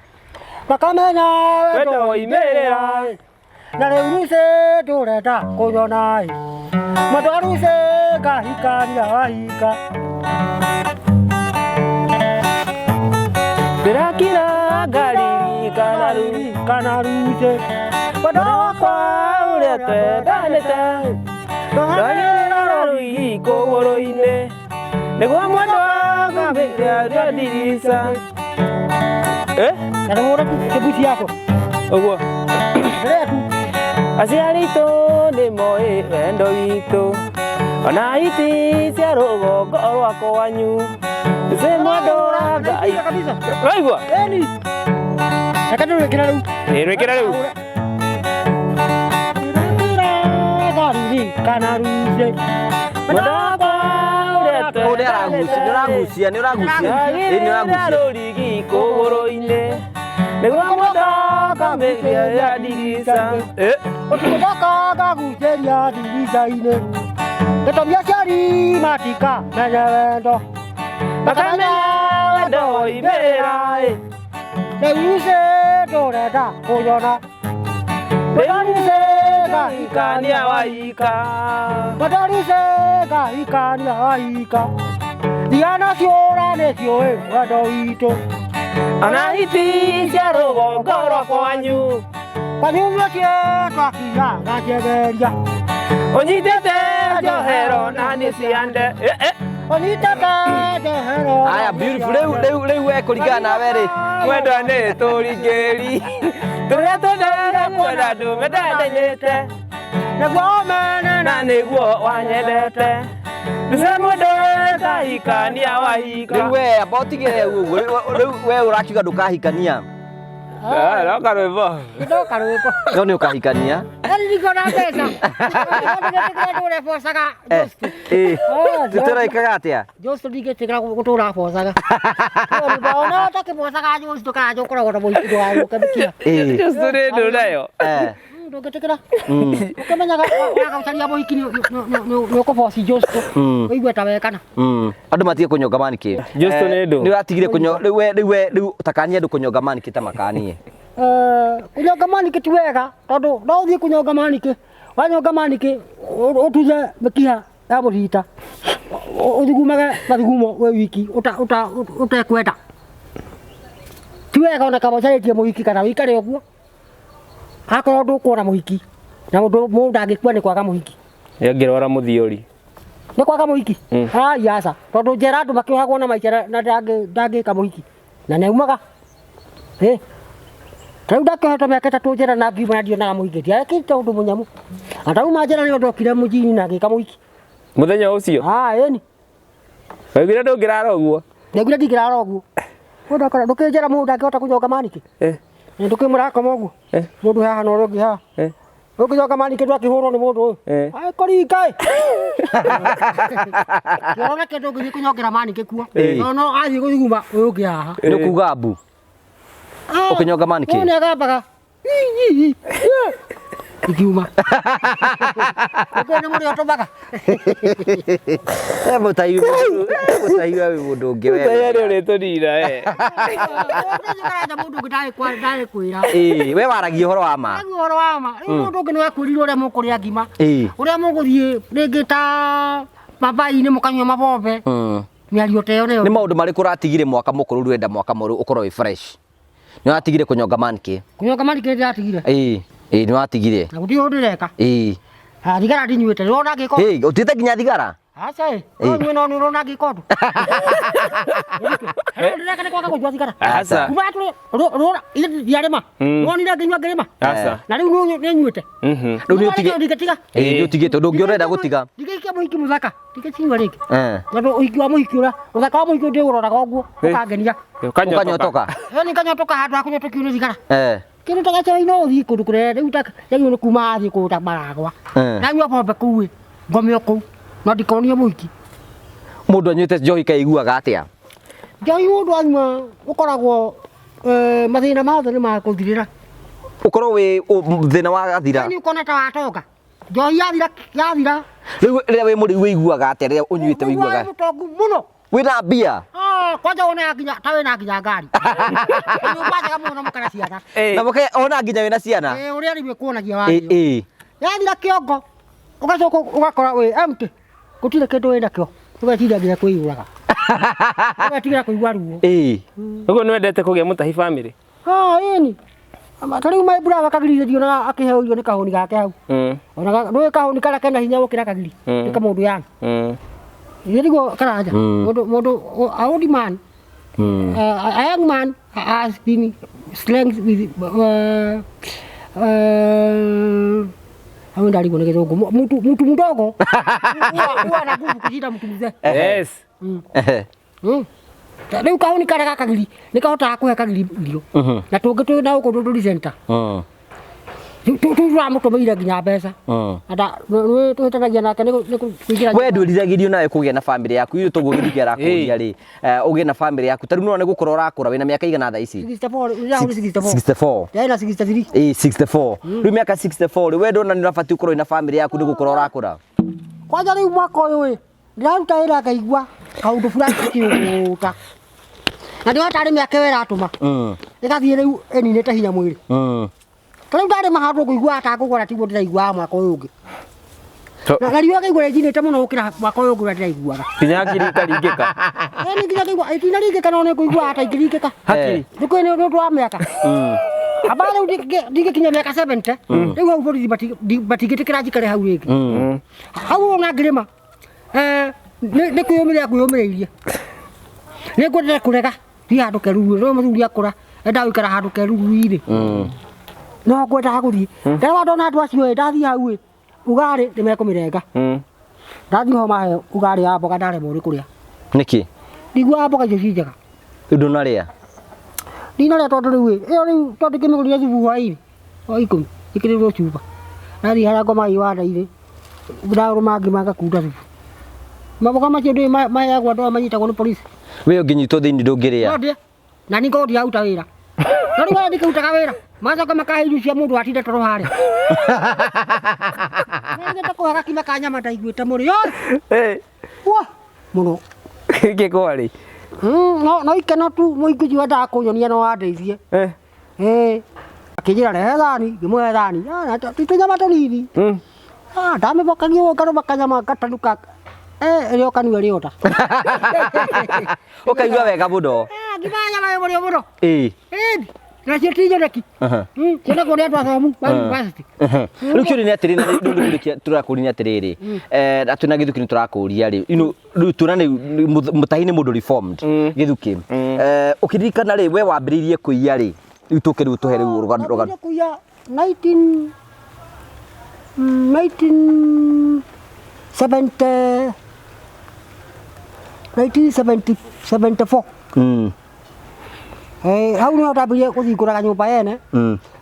Makamenya wendo woimĩrĩra. Na rĩu rucĩ ndũrenda kũnyona ĩ. Mwendwa rucĩ ngahikania wahika. Ndĩrakira ngariri kana rucĩ. Mwendwa wakwa ũrĩa twendanĩte twagĩrĩra rũgiri kũgũrũ-inĩ nĩguo mwendwa ngagucĩria ndirica. Na rũhũre kĩbuci yakwa. Ũguo. Aciari aitũ nĩ moĩ wendo witũ ona hiti cia rũgongo rwa kwanyu nĩ mwendwa wa Ngai. Ũraigua? Ĩni. Reke ndĩrwĩkĩre rĩu. Ĩ rwĩkĩre rĩu. Kana rucĩ. Mwendwa wakwa ũrĩa Ũũ nĩ aragucia, nĩ ũragucia, nĩ ũragucia. Ĩ nĩ ũragucia. Rũrigi kũgũrũ-inĩ nĩguo mwendwa ngagucĩria ndirica. Ũtukũ ndoka ngagucĩria ndirica-inĩ. Gĩtũmi aciari matikamenya wendo. Makamenya wendo woimĩrĩra. Rĩu rucĩ ndũrenda kũnyona. Mwendwa rucĩ ngahikania wahika. Mwendwa rucĩ ngahikania wahika. Thiana ciũra nĩciũĩ wendo witũ. Ona hiti cia rũgongo rwa kwanyu. Kwanyu mũciĩ twakinya ngakĩgeria. Ũnyitĩte njohero na nĩ ciande. Ũnyitĩte njohero. Aya beautiful rĩu rĩu rĩu we kũringana nawe rĩ. Mwendwa nĩ tũringĩri tũrĩa twendete kwenda andũ mendanĩte Nĩguo ũmene na nĩguo wanyendete. Nĩcio mwendwa ngahikania wahika. Rĩu we amba ũtige ũguo rĩu we ũrakiuga ndũkahikania. No karwĩmbo. No karwĩmbo. No nĩ ũkahikania. Ndirikona mbeca. Ndingĩtĩkĩra ndũre bocaga. Tũtũraikaga atĩa? Josto ndingĩtĩkĩra gũtũra bocaga. Ona ũtakĩbocaga Josto kana ũkoragwo na mũhiki ndũgagũke. Josto nĩ ndũ nayo. Ndũngĩtĩkĩra. Ũkĩmenyaga wagacaria mũhiki nĩ ũkũboci Josto. Ũigue ta wekana. Andũ matige kũnyonga manĩkĩ. Josto nĩ ndũ. Nĩ ũratigire kũnyonga rĩu we rĩu we rĩu takanie andũ kũnyonga manĩkĩ ta makanie. Kũnyonga manĩkĩ ti wega tondũ no ũthiĩ kũnyonga manĩkĩ Wanyonga manĩkĩ ũtuze mĩkiha ya mũthita, ũthugumage mathugumo wĩ wiki ũtekwenda. Ti wega ona kaba ũcarĩtie mũhiki kana wĩikare ũguo. Akorwo ndũkuona mũhiki na mũndũ ndangĩkua nĩ kwaga mũhiki. Angĩrwara mũthiori. Nĩ kwaga mũhiki? Ai aca, tondũ njera andũ makĩohagwo na maica na ndangĩka mũhiki. Na nĩaumaga. Rĩu ndakĩohetwo mĩaka 3 njera na ngiuma na ndionaga mũhiki, ndiarekĩte ũndũ mũnyamũ. Na ndauma njera nĩrĩo ndokire mũjini na ngĩka mũhiki. Mũthenya ũcio? Ĩni. Waiguire ndũngĩrara ũguo? Ndaiguire ndingĩrara ũguo. Mũndũ akora ndũkĩnjera mũndũ ndangĩhota kũnyonga manĩkĩ. Ndũkĩ mũrakoma ũguo. Mũndũ haha na ũrĩa ũngĩ haha. Ũngĩnyonga manĩkĩ ndwakĩhũrwo nĩ mũndũ ũyũ. Ai kũringa ĩ. Ũrona kĩndũ ũngĩthiĩ kũnyongera manĩkĩ kuo. No athiĩ gũthuguma ũyũ ũngĩ haha. Nĩ kuga mbu. Ũkĩnyonga manĩkĩ? Ũyũ nĩagambaga. Ikiuma. Ũkĩ nĩ mũrĩ ũtũmaga. Mũtahi mũtahi we wĩ mũndũ ũngĩ we. Mũtahi arĩ ũrĩtũnina we. Ũranja mũndũ ũngĩ ndagĩkwĩra. We waragia ũhoro wa ma. Waragia ũhoro wa ma. Rĩu mũndũ ũngĩ nĩwakwĩrire ũrĩa mũkũrĩa ngima. Ũrĩa mũgũthiĩ rĩngĩ ta mabai-inĩ mũkanyua mabombe. Mĩario ta ĩyo nĩyo. Nĩ maũndũ marĩkũ ũratigire mwaka mũkũrũ ũrenda mwaka mwerũ ũkorwo wĩ fresh? Nĩ watigire kũnyonga manĩkĩ? Kũnyonga manĩkĩ ndĩratigire. Ĩĩ nĩ watigire. Na gũtirĩ ũndũ ndĩreka. Thigara ndinyuĩte, ndĩrona ngĩka ũndũ. Ũtigĩte nginya thigara? Aca ĩ, no nyue no nĩũrona ngĩka ũndũ. Ndĩreka nĩ kwaga kũnyua thigara. Aca. Kuma atũrĩ, rũra, ithe ndiarĩma. Wonire ngĩnyua ngĩrĩma. Aca. Na rĩu nĩ nyuĩte. Rĩu nĩ ũtige- Ndingĩtiga. Nĩ ũtigĩte, ũndũ ũngĩ ũrenda gũtiga. Ndingĩhikia mũhiki mũthaka, ndingĩcinyua rĩngĩ. Tondũ ũhiki wa mũhiki ũrĩa, ũthaka wa mũhiki ndĩũroraga ũguo, ũkangenia. Ũkanyotoka. Nĩ nganyotoka handũ ha kũnyotokio nĩ thigara. Kĩndũ ta gacai no ũthiĩ kũndũ kũnene, rĩu ta rĩu nĩ kuma athiĩ kũndũ ta Maragwa. Ndanyua bombe kũu ĩ, ngome o kũu, no ndikonio mũhiki. Mũndũ anyuĩte njohi kaiguaga atĩa? Njohi mũndũ anyua ũkoragwo mathĩna mothe nĩ makũthirĩra. Ũkorwo wĩ thĩna wagathira. Yaani ũkona ta watonga. Njohi yathira, yathira. Rĩu rĩrĩa wĩ mũrĩu wĩiguaga atĩa rĩrĩa ũnyuĩte wĩiguaga? Wĩiguaga mũtongu mũno. Wĩna mbia? Kwanja wona nginya ta wĩna nginya ngari. Nyũmba njega mũno na mũkena ciana. Na mũke ona nginya wĩna ciana? Ũrĩa rĩu ĩkuonagia wathio. Yathira kĩongo, ũgacoka ũgakora wĩ empty. Gũtirĩ kĩndũ wĩnakĩo. Ũgeciria nginya kwĩyũraga. Ũgetigĩra kũigua ruo. Ũguo nĩwendete kũgĩa mũtahi family? Ĩni. Ta rĩu my brother kagiri ndionaga akĩheo irio nĩ kahũni gake hau. Ona ndũĩ kahũni karĩa kena hinya gũkĩra kagiri. Nĩ kamũndũ yani. Ĩĩ nĩguo karanja. Mũndũ, a old man, a young man has been strength with hau ndarigwo nĩ gĩthũngũ. Mtu mdogo huwa na nguvu kushinda mtu mzee. Yes. Rĩu kahũni karĩa ga kagiri nĩ kahotaga kũhe kagiri irio. Na tũngĩ twĩ na gũkũ tũrĩ center. Tũramũtũmĩire nginya mbeca. Anda tũhĩtanagia nake nĩ kũingĩra We ndwĩriragĩrio nawe kũgĩa na family yaku, ithuĩ tũguo gĩthimi arakũria rĩ, ũgĩe na family yaku. Ta rĩu nĩwona nĩ gũkũra ũrakũra, wĩna mĩaka igana thaa ici? 64, ndĩrahũrire 64. 64. Yarĩ na 63. 64. Rĩu mĩaka 64 rĩ, we ndona nĩ ũrabatiĩ gũkorwo wĩna family yaku nĩ gũkũra ũrakũra? Kwanja rĩu mwaka ũyũ ĩ, ndĩraruta wĩra ngaigua kaũndũ fulani gakĩũka. Na ndĩrona tarĩ mĩaka ĩyo ĩratũma. Ĩgathiĩ rĩu ĩninĩte hinya mwĩrĩ. Ta rĩu ndarĩma handũ ngũiguaga ta ngũgwara tiguo ndĩraiguaga mwaka ũyũ ũngĩ. Na riũa ngaigua rĩnjinĩte mũno gũkĩra mwaka ũyũ ũngĩ ũrĩa ndĩraiguaga. Nginya hakiri ikaringĩka. Nĩ nginya ngaigua, itinaringĩka no nĩ ngũiguaga ta ingĩringĩka. Hakiri? Nĩ nĩ ũndũ wa mĩaka. Amba rĩu ndingĩkinya mĩaka 70, rĩu hau borithi matingĩtĩkĩra njikare hau rĩngĩ. Hau ona ngĩrĩma, nĩ kwĩyũmĩrĩria ngwĩyũmĩrĩirie. Nĩ ngwendete kũrega, thiĩ handũ keruru, rĩu mũthuri akũra, endaga gũikara handũ keruru-inĩ. No ngwendaga gũthiĩ. Ndarora ndona andũ acio ĩ, ndathiĩ hau ĩ, ugarĩ nĩ mekũmĩrenga. Ndathiĩ ho mahe ugarĩ wa mboga ndaremwo nĩ kũrĩa. Nĩkĩ? Ndiguaga mboga icio ci njega. Rĩu ndũnarĩa? Ndinarĩa tondũ rĩu ĩ, ĩyo rĩu tondũ ngĩmĩgũrire thubu hwaĩ-inĩ, o 10, ĩkĩrĩrwo cuba. Ndathiĩ harĩa ngoma iwanda-inĩ, ndarũma ngima ngakunda thubu. Maboga macio ndũĩ maheagwo andũ aya manyitagwo nĩ polisi. We ũngĩnyitwo thĩinĩ ndũngĩrĩa? No ndĩe. Na niĩ ngorwo ndiraruta wĩra. No rĩu arĩa ndikĩrutaga wĩra, magacoka makahe irio cia mũndũ watinda toro harĩa. Nĩngĩte kũhe gakima ka nyama ndaiguĩte mũrĩo. Wa, mũno. Gĩkĩ kwarĩ? No ikeno tu mũingĩ ũcio wendaga kũnyonia no andeithie. Akĩnjĩra rehe thani, ngĩmũhe thani. Ti tũnyama tũnini. Ah, ndamĩbokagia ũguo ngarũma kanyama ngatanuka ĩrĩ o kanua ĩrĩ o nda. Ũkaigua wega mũno. Ah, ngima ya nyama ĩ mũrĩo mũno. Ĩĩ. Ĩni, nacio ti nyoneki. Cionagwo nĩ andũ athomu ma university. Rĩu kĩũria nĩ atĩrĩrĩ, na rĩu nĩ tũrakũria nĩ atĩrĩrĩ, atĩ na gĩthukĩ nĩ tũrakũria rĩ, rĩu tuona nĩ mũtahi nĩ mũndũ reformed gĩthukĩ. Ũkĩririkana rĩ, we wambĩrĩirie kũiya rĩ, rĩu tũke rĩu tũhe rĩu rũgano. Ndambĩrĩirie kũiya 19 1970 1974. Hau nĩho ndambĩrĩirie gũthingũraga nyũmba yene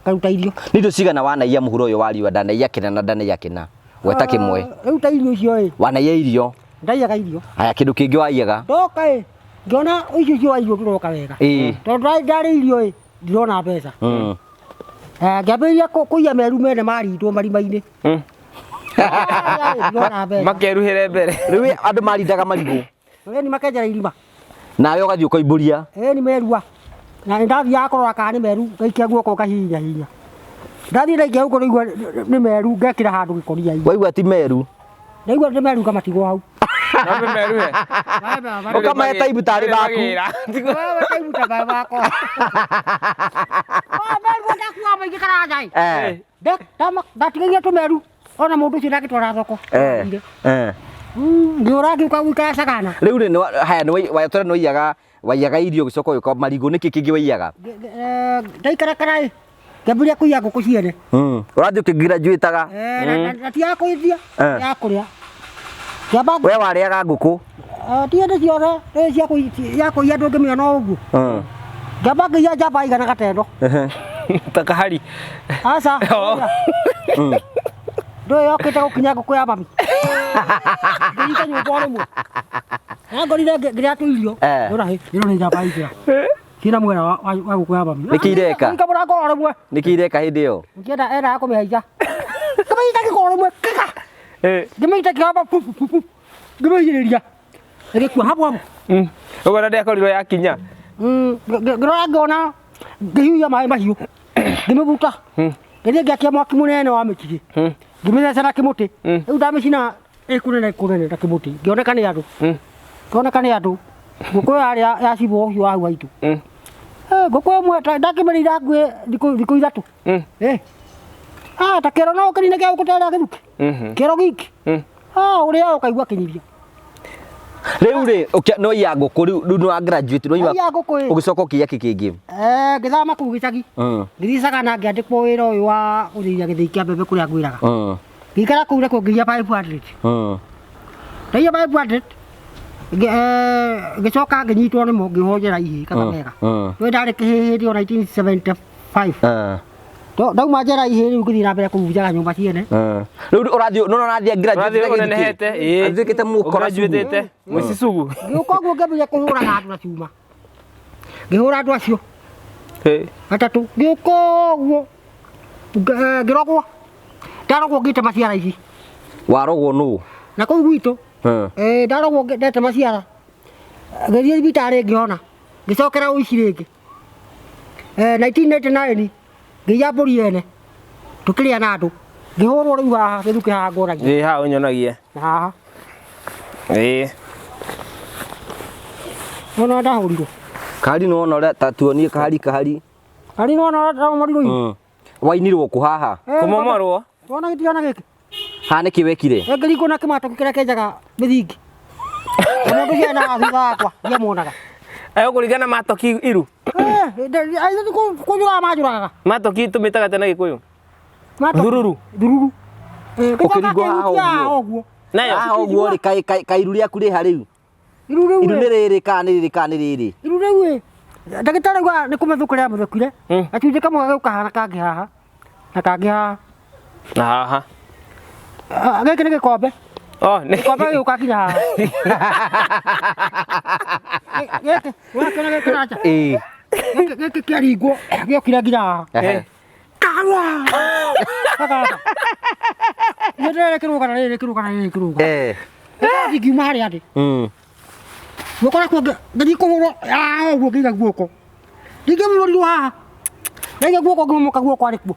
ngaruta irio. Nĩ indo cigana wanaiya mũhuro ũyũ wa riũa? Ndanaiya kĩna na ndanaiya kĩna, gweta kĩmwe. Rĩu ta irio icio ĩ. Wanaiya irio. Ndaiyaga irio. Haya, kĩndũ kĩngĩ waiyaga? Ndoka ĩ, ngĩona ũici ũcio wa irio ndũroka wega. Tondũ ndarĩ irio ĩ, ndirona mbeca. Ngĩambĩrĩria kũiya meru mene marindwo marima-inĩ. Ndirona mbeca. Makeruhĩre mbere. Rĩu andũ marindaga marigũ. Ĩni makenjera irima. Nawe ũgathiĩ ũkoimbũria. Ĩni merua. Na nĩ ndathiaga kũrora kana nĩ meru, ngaikia guoko ngahihinya hihinya. Ndathiĩ ndaikia guoko ndaigua nĩ meru, ngekĩra handũ gĩkoria-inĩ. Waigua ti meru? Ndaigua nĩ meru ngamatigwo hau. Nawe meruhe. Ũkamahe taibu tarĩ baku. Wewe taibu ta bae bakwa. Oh, meru ndakuaga maingĩ karanja ĩ. Ndatigagia tũmeru ona mũndũ ũcio ndangĩtwara thoko. Ngĩũra ngĩũka gũikara Sagana. Rĩu rĩ, haya nĩ watwara nĩ waiyaga, waiyaga irio ũgĩcoka ũgĩũka marigũ, nĩkĩ kĩngĩ waiyaga? Ndaikara karaĩ, ngĩambĩrĩria kũiya ngũkũ ciene. Ũrathiĩ ũkĩgraduate-aga? Na ti ya kũendia, ya kũrĩa. We warĩaga ngũkũ? Ti hĩndĩ ciothe, rĩrĩ cia ya kũiya ndũngĩmĩona o ũguo. Ngĩamba ngĩiya njamba igana gatendo. Ta kahari. Aca. Ndũĩ yokĩte gũkinya ngũkũ ya mami. Ngĩnyita nyũmba o rĩmwe. Na ngorire ngĩrĩa tũirio. Ndona hĩ, ĩno nĩ njamba igĩra. Ciĩna mwena wa ngũkũ ya mami. Nĩkĩ ireka? Ngĩika mũrango o rĩmwe. Nĩkĩ ireka hĩndĩ ĩyo? Ngĩenda endaga kũmĩhaica. Ngĩmĩnyita gĩko o rĩmwe, kĩka. Ngĩmĩnyita kĩhamba pu pu pu. Ngĩmĩigĩrĩria. Ĩgĩkua habu habu. Ũguo na ndĩakorirwo yakinya. Ngĩrora ngĩona ngĩhiũhia maĩ mahiũ. Ngĩmĩbuta. Ngĩthiĩ ngĩakia mwaki mũnene wa mĩtitĩ. Ngĩmĩtheca na kĩmũtĩ. Rĩu ndamĩcina ĩkũnene kũnene ta kĩmũtĩ. Ngĩoneka nĩ andũ. Ngĩoneka nĩ andũ. Ngũkũ ĩyo yarĩ ya cibũ ũcio wa hau haitũ. Ngũkũ ĩmwe ndakĩmĩrĩire hakuhĩ thikũ ithatũ. Ta kĩero no ũkĩnine kĩa ngũkũ ta ĩrĩa gĩthukĩ. Kĩero giki. Ũrĩa ũkaigua kĩnyiria. Rĩu rĩ, no iya ngũkũ rĩu, rĩu nĩ wa graduate, nĩ waigua Iya ngũkũ ĩ. Ũgĩcoka ũkĩiya kĩ kĩngĩ? Ngĩthama kũu gĩcagi. Ngĩthiĩ Sagana ngĩandĩkwo wĩra ũyũ wa gũthĩithia gĩthĩi kĩa mbembe kũrĩa ngwĩraga. Ngĩikara kũu nakuo ngĩiya 500. Ndaiya 500, ngĩcoka ngĩnyitwo nĩmo ngĩohwo njera ihĩĩ Kakamega. Nĩ ndarĩ kĩhĩĩ hĩndĩ ĩyo 1975. Ndauma njera ihĩĩ rĩu ngĩthiĩ na mbere kũbunjaga nyũmba ciene. Rĩu ũrathiĩ, no, no, ũrathiĩ graduate Ũrathiĩ na gĩthukĩ. ũnenehete, ĩĩ. Atuĩkĩte mũkora cugu. Ũgraduatĩte, mũici cugu. Ngĩũka ũguo ngĩambĩrĩria kũhũraga andũ na cuma. Ngĩhũra andũ acio. Atatũ. Ngĩũka ũguo, ngĩrogwo. Ndarogwo ngĩte maciara ici. Warogwo nũ? Na kũu gwitũ. Ndarogwo ndete maciara. Ngĩthiĩ thibitarĩ ngĩhona. Ngĩcokera ũici rĩngĩ. 1999 ngĩiya mbũri ene. Tũkĩrĩa na andũ. Ngĩhũrwo rĩu haha, gĩthukĩ haha nguonagia. Ĩĩ, haha ũnyonagia. Na haha. Ĩĩ. Nĩwona ndahũrirwo. Kahari nĩwona ũrĩa ta tuonie kahari, kahari. Kahari nĩwona ũrĩa ndamomorirwo ihu? Wainirwo kũ haha? Kũmomorwo? Wona gĩtigana gĩkĩ? Haha nĩkĩ wekire? Ngĩringwo na kĩmatũ kĩrĩa kĩenjaga mĩthingi. Na mũndũ ũcio ena thutha wakwa, ndiamuonaga. Ayo kũringana matoki iru? Kũnjũraga manjũragaga. Matoki tũmĩtaga atĩa na Gĩkũyũ? Matoki. Thururu. Thururu. Ũkĩringwo haha Ũkĩringwo ũguo. ũguo. Nayo. Haha ũguo rĩ, kaĩ iru rĩaku rĩ ha rĩu? Iru rĩu Iru rĩ. nĩ rĩrĩ kana nĩ rĩrĩ kana nĩ rĩrĩ? Iru rĩu ĩ. Ndagĩtarĩ auga nĩ kũmethũkĩra amethũkire. Gacunjĩ kamwe gagĩũka haha na kangĩ haha. Na kangĩ haha. Na haha. Gĩkĩ nĩ gĩkombe. Oh, nĩ Gĩkombe gĩgũka nginya haha. Gĩkĩ, wakĩona gĩkĩ na nja? Ĩĩ. Gĩkĩ, gĩkĩ kĩaringwo, gĩokire nginya haha. Karua! Gagamba. Nĩ ndĩrere kĩrũga na rĩrĩ kĩrũga na rĩrĩ kĩrũga. Ndingiuma harĩa ndĩ. Guoko nakuo ngĩthiĩ kũhũrwo, ũguo ngĩiga guoko. Ndingĩmũrirwo haha. Ndaiga guoko ngĩmomoka guoko arĩ kuo.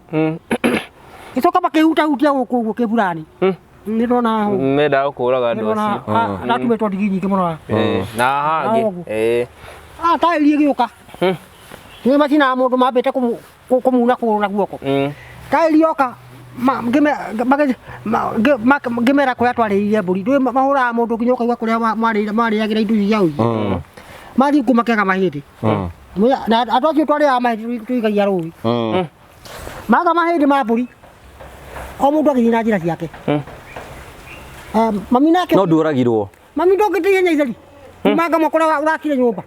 Gĩcoka makĩhutahutia gũkũ ũguo kĩburani. Nĩ ndona hau. Mendaga gũkũraga andũ Ndona acio. ndatumĩtwo ndigi nyingĩ mũno. Na haha hangĩ. Ũguo. Ah, taĩri ĩgĩũka. Nĩ macinaga mũndũ mambĩte kũmuna kũgũrũ na guoko. Taĩri yoka ngĩmera kũrĩa twarĩrire mbũri. Ndũĩ mahũraga mũndũ nginya ũkaigua kũrĩa mwarĩagĩra indo ici cia ũici. Mathiĩ kũu makĩaga mahĩndĩ. Na andũ acio twarĩaga mahĩndĩ tũigagia rũĩ. Maga mahĩndĩ ma mbũri. O mũndũ agĩthiĩ na njĩra ciake. Mami nake No ndũragirwo. Mami ndũngĩteithia nyaitheri. Manga mwaka ũrĩa ũrakire nyũmba.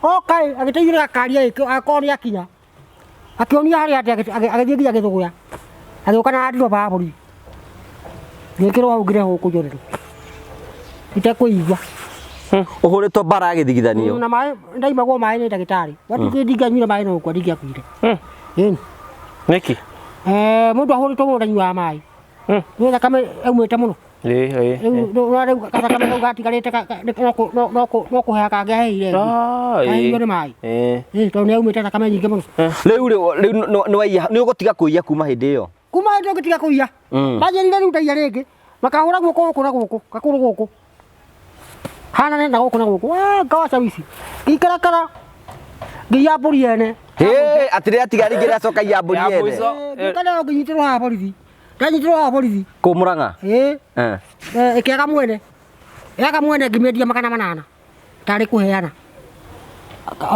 Oka ĩ agĩteithĩrĩria gakari akorwo nĩ akinya. Akĩonia harĩa atĩ agĩthiĩ nginya Gĩthũgũya. Agĩũka na ndirobaa ya borithi. Ngĩkĩrwo hau ngĩrehwo gũkũ Njorero. Itekũigua. Ũhũrĩtwo mbara ya gĩthigithanio. Na maĩ ndaimagwo maĩ nĩ ndagĩtarĩ. Watu ndingĩanyuire maĩ no gũkua ndingĩakuire. Ĩni. Nĩkĩ? Mũndũ ahũrĩtwo mũno ndanyuaga maĩ. Nĩ thakame yaumĩte mũno. Ĩĩ. Rĩu gathakame kau gatigarĩte no kũheha kangĩaheire. Kaheirwo nĩ maĩ. Ĩĩ tondũ nĩ yaumĩte thakame nyingĩ mũno. Rĩu rĩ rĩu nĩ waiya nĩ ũgũtiga kũiya kuma hĩndĩ ĩyo. Kuma hĩndĩ ĩyo ngĩtiga kũiya. Manjĩrire rĩu ndaiya rĩngĩ. Makahũra guoko gũkũ na gũkũ, gakũrũ gũkũ. Hanane na gũkũ na gũkũ. Ngawaca wici. Ngĩikarakara. Ngĩiya mbũri ene. Hĩ atĩ rĩatiga rĩngĩ rĩacoka iya mbũri Ya ene. mũico. Ngĩũka nayo ngĩnyitĩrwo haha borithi. Ndanyitĩrwo haha borithi. Kũ Mũrang'a? Ĩĩ. Ĩkĩaga mwene. Yaga mwene ngĩmĩendia 800. Tarĩ kũheana.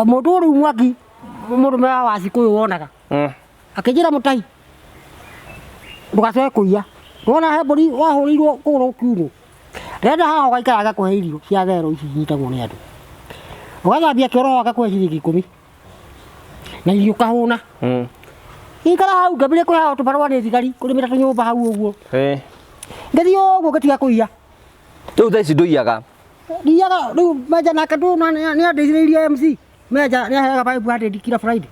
Mũndũ ũyũ rĩu Mwangi mũrũme wa Wacikũ ũyũ wonaga. Akĩnjĩra Mũtai ndũgacoke kũiya. Wona he mbũri wahũrĩirwo kũgũrũ kiugũ. Renda haha ũgaikara agakũhe irio cia therũ ici inyitagwo nĩ andũ. Ũgathambia kĩoro ho agakũhe ciringi 10. Na irio ũkahũna. Ngĩikara hau ngĩambĩrĩria kũheagwo tũbarũa nĩ thigari kũrĩmĩra tũnyũmba hau ũguo. Ngĩthiĩ ũguo ngĩtiga kũiya. Rĩu thaa ici ndũiyaga. Ndiiyaga rĩu Menja nake ndũna nĩ andeithĩrĩirie MC. Menja nĩ aheaga 500 kila Friday.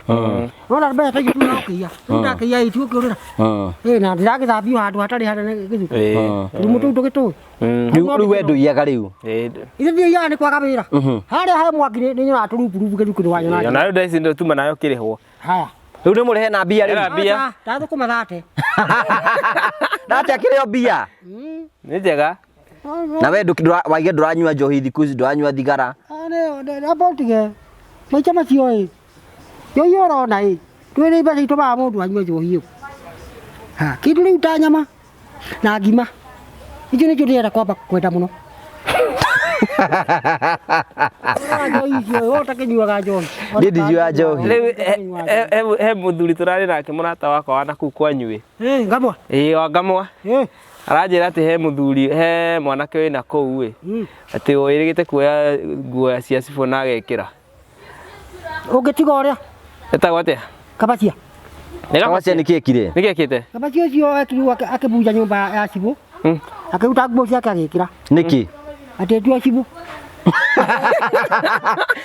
Wona mbeca ta icio tu no ũkĩiya. Rĩu ndakĩiya ĩ tigũkĩũrĩra. Ĩ na ndĩragĩthambio handũ hatarĩ hanene gĩthuku. Tũrimũ tũu tũgĩtũĩ. Rĩu we ndũiyaga rĩu. Ithe ndiiyaga nĩ kwaga wĩra. Harĩa he Mwangi nĩ nyonaga tũrumburumbu gĩthuku nĩ wanyona. Ona rĩu thaa ici tuma nayo kĩrĩhwo. Haya. Rĩu nĩ mũrĩhe na mbia rĩu. Ĩra mbia. Ndathũkũma thate. Nate akĩrĩo mbia. Nĩ njega. Na we waiga ndũranyua njohi thikũ ici ndũranyua thigara. Amba ũtige. Maica macio ĩ. Njohi ũrona ĩ. Twĩrĩ mbeca itũmaga mũndũ anyue njohi ĩyo. Ha, kĩndũ rĩu ta nyama na ngima. Icio nĩcio ndĩrenda kwamba kwenda mũno. Njohi icio we ũtakĩnyuaga njohi. Niĩ ndinyuaga njohi. Rĩu he mũthuri tũrarĩ nake mũrata wakwa wa nakũu kwanyu ĩ. Ngamwa. Ĩĩ wa Ngamwa. Aranjĩra atĩ he mũthuri he mwanake wĩna kũu ĩ. Atĩ wĩrĩgĩte kuoya nguo cia cibũ na agekĩra. Ũngĩtiga ũrĩa? Etagwo atĩa? Kabacia. Nĩ Kabacia nĩ kĩ ekire? Nĩ kĩ ekĩte? Kabacia ũcio ekirwo akĩbunja nyũmba ya cibũ. Akĩruta nguo ciake agĩkĩra. Nĩkĩ? Atĩ ndio cibũ.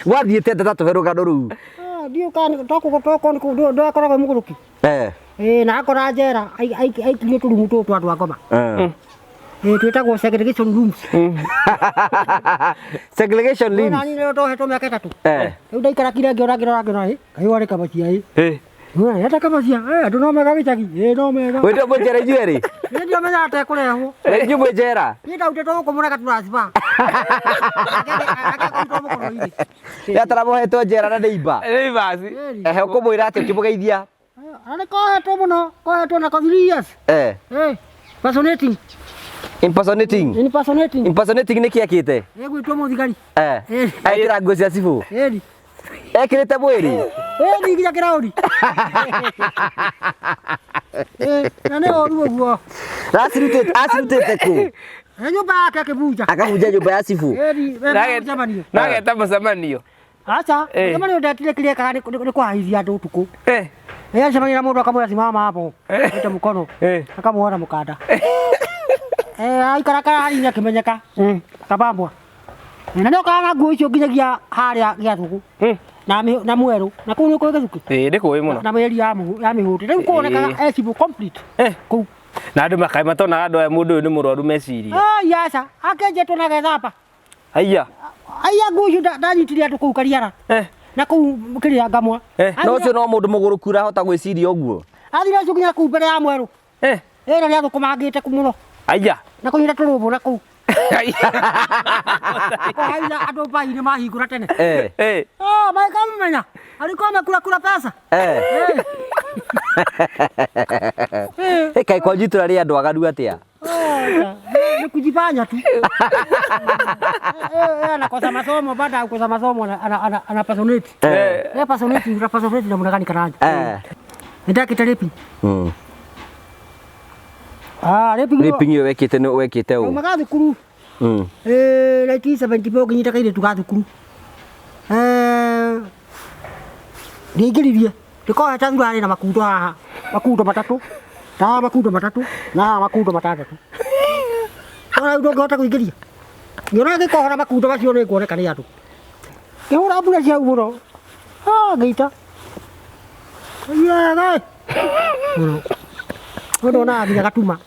Gwathiĩte atĩa ta tũhe rũgano rũu? Ndiũĩ kana tokorwo ndwakoragwo mũgũrũki. Na akora njera aikirio tũrumu tũtũ twa andũ a ngoma. Twĩtagwo segregation rooms. Segregation rooms. Nani nĩ ndohetwo mĩaka 3. Rĩu ndaikara kire ngĩona ngĩrora ngĩona ĩ kaĩ warĩ Kabacia ĩ. Eta Kabacia andũ no mega gĩcagi ĩ no mega. Wĩ ndũ mwĩ njera inyuĩ erĩ? Niĩ ndiamenyaga atĩ ekũrehwo. Inyuĩ mwĩ njera? Niĩ ndarutĩtwo gũkũ Mũrang'a transfer. Akĩrutwo mũkoro-inĩ. Nĩ ataramohetwo njera na nĩ imba. Nĩ imba. Ehe, ũkũmwĩra atĩ ũkĩmũgeithia? Na nĩ kohetwo mũno, kohetwo nako 3 years. Impersonating. Impersonating. Impersonating. Impersonating nĩ kĩ ekĩte? Ĩgwĩtwo mũthigari. Ekĩra nguo cia cibũ? Ĩni. Ekĩrĩte mwĩrĩ? Ĩni nginya kĩraũri. Na nĩ ũru ũguo. Acirutĩte kũ? Nĩ nyũmba yake akĩbunja. Akabunja nyũmba ya cibũ? Ĩni, mũcemanio. Na ageta mũcemanio. Aca, mũcemanio ndetire kĩrĩa ekaga nĩ kũhaithia andũ ũtukũ. Acemania na mũndũ akamwĩra simama hapo. Ete mũkono. Akamuona mũkanda. Aikara hanini akĩmenyeka. Akabambwa. Na nĩ okaga na nguo icio nginyagia harĩa Gĩathũgũ. Na mwerũ. Na kũu nĩ kũĩ gĩthukĩ? Ĩĩ, nĩ kũĩ mũno. Na mĩeri ya mĩhũte. Rĩu kuonekaga e cibũ complete. Kũu. Na andũ makaĩ matonaga andũ aya mũndũ ũyũ nĩ mũrwaru meciria. Ai aca, akĩenjetwo na agethamba. Aiya. Aiya nguo icio ndanyitire andũ kũu Kariara. Na kũu kĩrĩa Ngamwa. No ũcio no mũndũ mũgũrũku ũrahota gwĩciria ũguo. Athire acio nginya kũu mbere ya mwerũ. Ĩno nĩ athũkũmangĩte mũno. Aya. Na kũnyita tũrũmbũ na kũu. Kũhaitha andũ mbai-inĩ mahingũra tene. Oh, makamenya. Alikuwa amekula kula pesa. Eh, kaĩ kwanyu itũra rĩ andũ aganu atĩa? Ni kujifanya tu. Anakosa masomo, baada ya kukosa masomo ana personate. Personate, una personate namna gani Karanja? Nindakĩte raping. Ah, raping. Raping ĩyo wekĩte nĩ wekĩte ũ? Umaga thukuru. 1974 nginyita kairĩtu ga thukuru. Ndiaingĩririe. Ndĩkohete thurarĩ na makundo haha. Makundo matatũ. Na makundo matatũ. Na makundo matandatũ. Ora ndũngĩhota kũingĩria. Ngĩona ngĩkohora makundo macio nĩ nguoneka nĩ andũ. Ngĩhũra mbura cia mũno. Ah, ngĩita. Yega. Mũno. Mũndũ onaga nginya gatuma.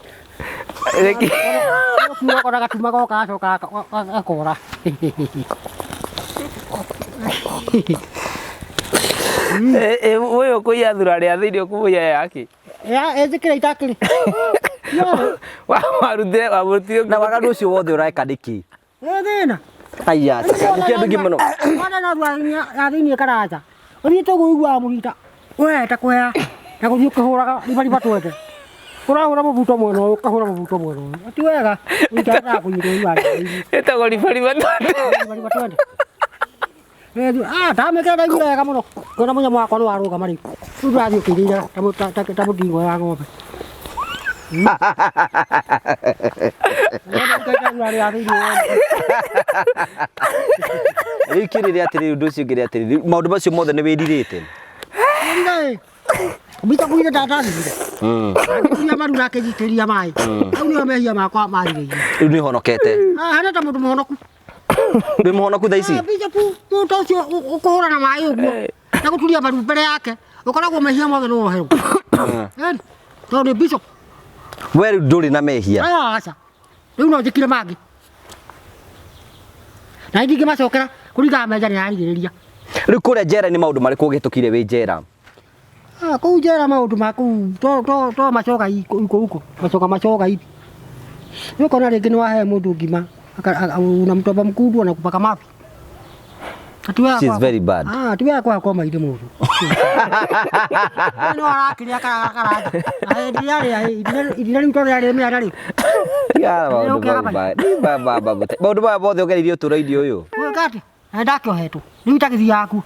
Ona gatuma goka gacoka gakora. Ũyũ kũiya thurarĩ ya thĩinĩ ũkũmũiya yake. Ya, ĩnjĩkĩre itakĩrĩ. Warutire wamũrutire Na waganu ũcio wothe ũreka nĩkĩ? Thĩna. Aya, nĩkĩ andũ aingĩ mũno. Wona no thurarĩ ya thĩinĩ Karanja. Ũthiĩte ũguo ũiguaga mũrita. Ũhete kũhea na gũthiĩ ũkĩhũraga ribariba twende. Ũrahũra mũbuto mwena ũyũ, ũkahũra mũbuto mwena ũyũ. Ti wega. Ũikaraga kũnyitwo ũiguaga. Ĩtagwo ribariba twende. Ribariba twende. Ah, ndamĩkĩra ndaiguire wega mũno. Ngĩona mũnyamũ wakwa nĩ warũgama rĩu. Rĩu ndĩrathiĩ ũkĩirĩire ta mũndingo ya ng'ombe. Rĩu kĩrĩrĩ atĩrĩrĩ, ũndũ ũcio ũngĩ atĩrĩrĩ, maũndũ macio mothe nĩ wĩrirĩte? Mbita kuire ndatagire. Kuria maru na kĩnyitĩria maĩ. Hau nĩho mehia makwa marigĩirie. Rĩu nĩ ũhonokete? Ah, hana ta mũndũ mũhonoku. Wĩ mũhonoku thaa ici? Bishop, mũndũ ũcio ũkũhũra na maĩ ũguo na gũturia maru mbere yake, ũkoragwo mehia mothe nĩ woherwo. Tondũ nĩ bishop. We rĩu ndũrĩ na mehia? Aca. Rĩu no njĩkire mangĩ. Na ndingĩmacokera kũringana na meja nĩ yarigĩrĩria. Rĩu kũrĩa njera nĩ maũndũ marĩkũ ũhĩtũkire wĩ njera? Ah, kũu njera maũndũ ma kũu to to macoga iko huko. Macoga macoga hivi. Nĩ ũkona rĩngĩ nĩ wahe mũndũ ngima unamtoba mkundu anakupaka mafi. Which is very bad. Ah, tiwe kwa kwa maithe mũndũ. No arakĩrĩa karanja. Iria rĩa iria rĩu tondũ rĩarĩ mĩara rĩu. Tiga maũndũ mau maũndũ maya mothe ũgereirie ũtũũro-inĩ ũyũ. Gwĩka atĩa? Na ndakĩohetwo. Rĩu itagĩthiaga kuo.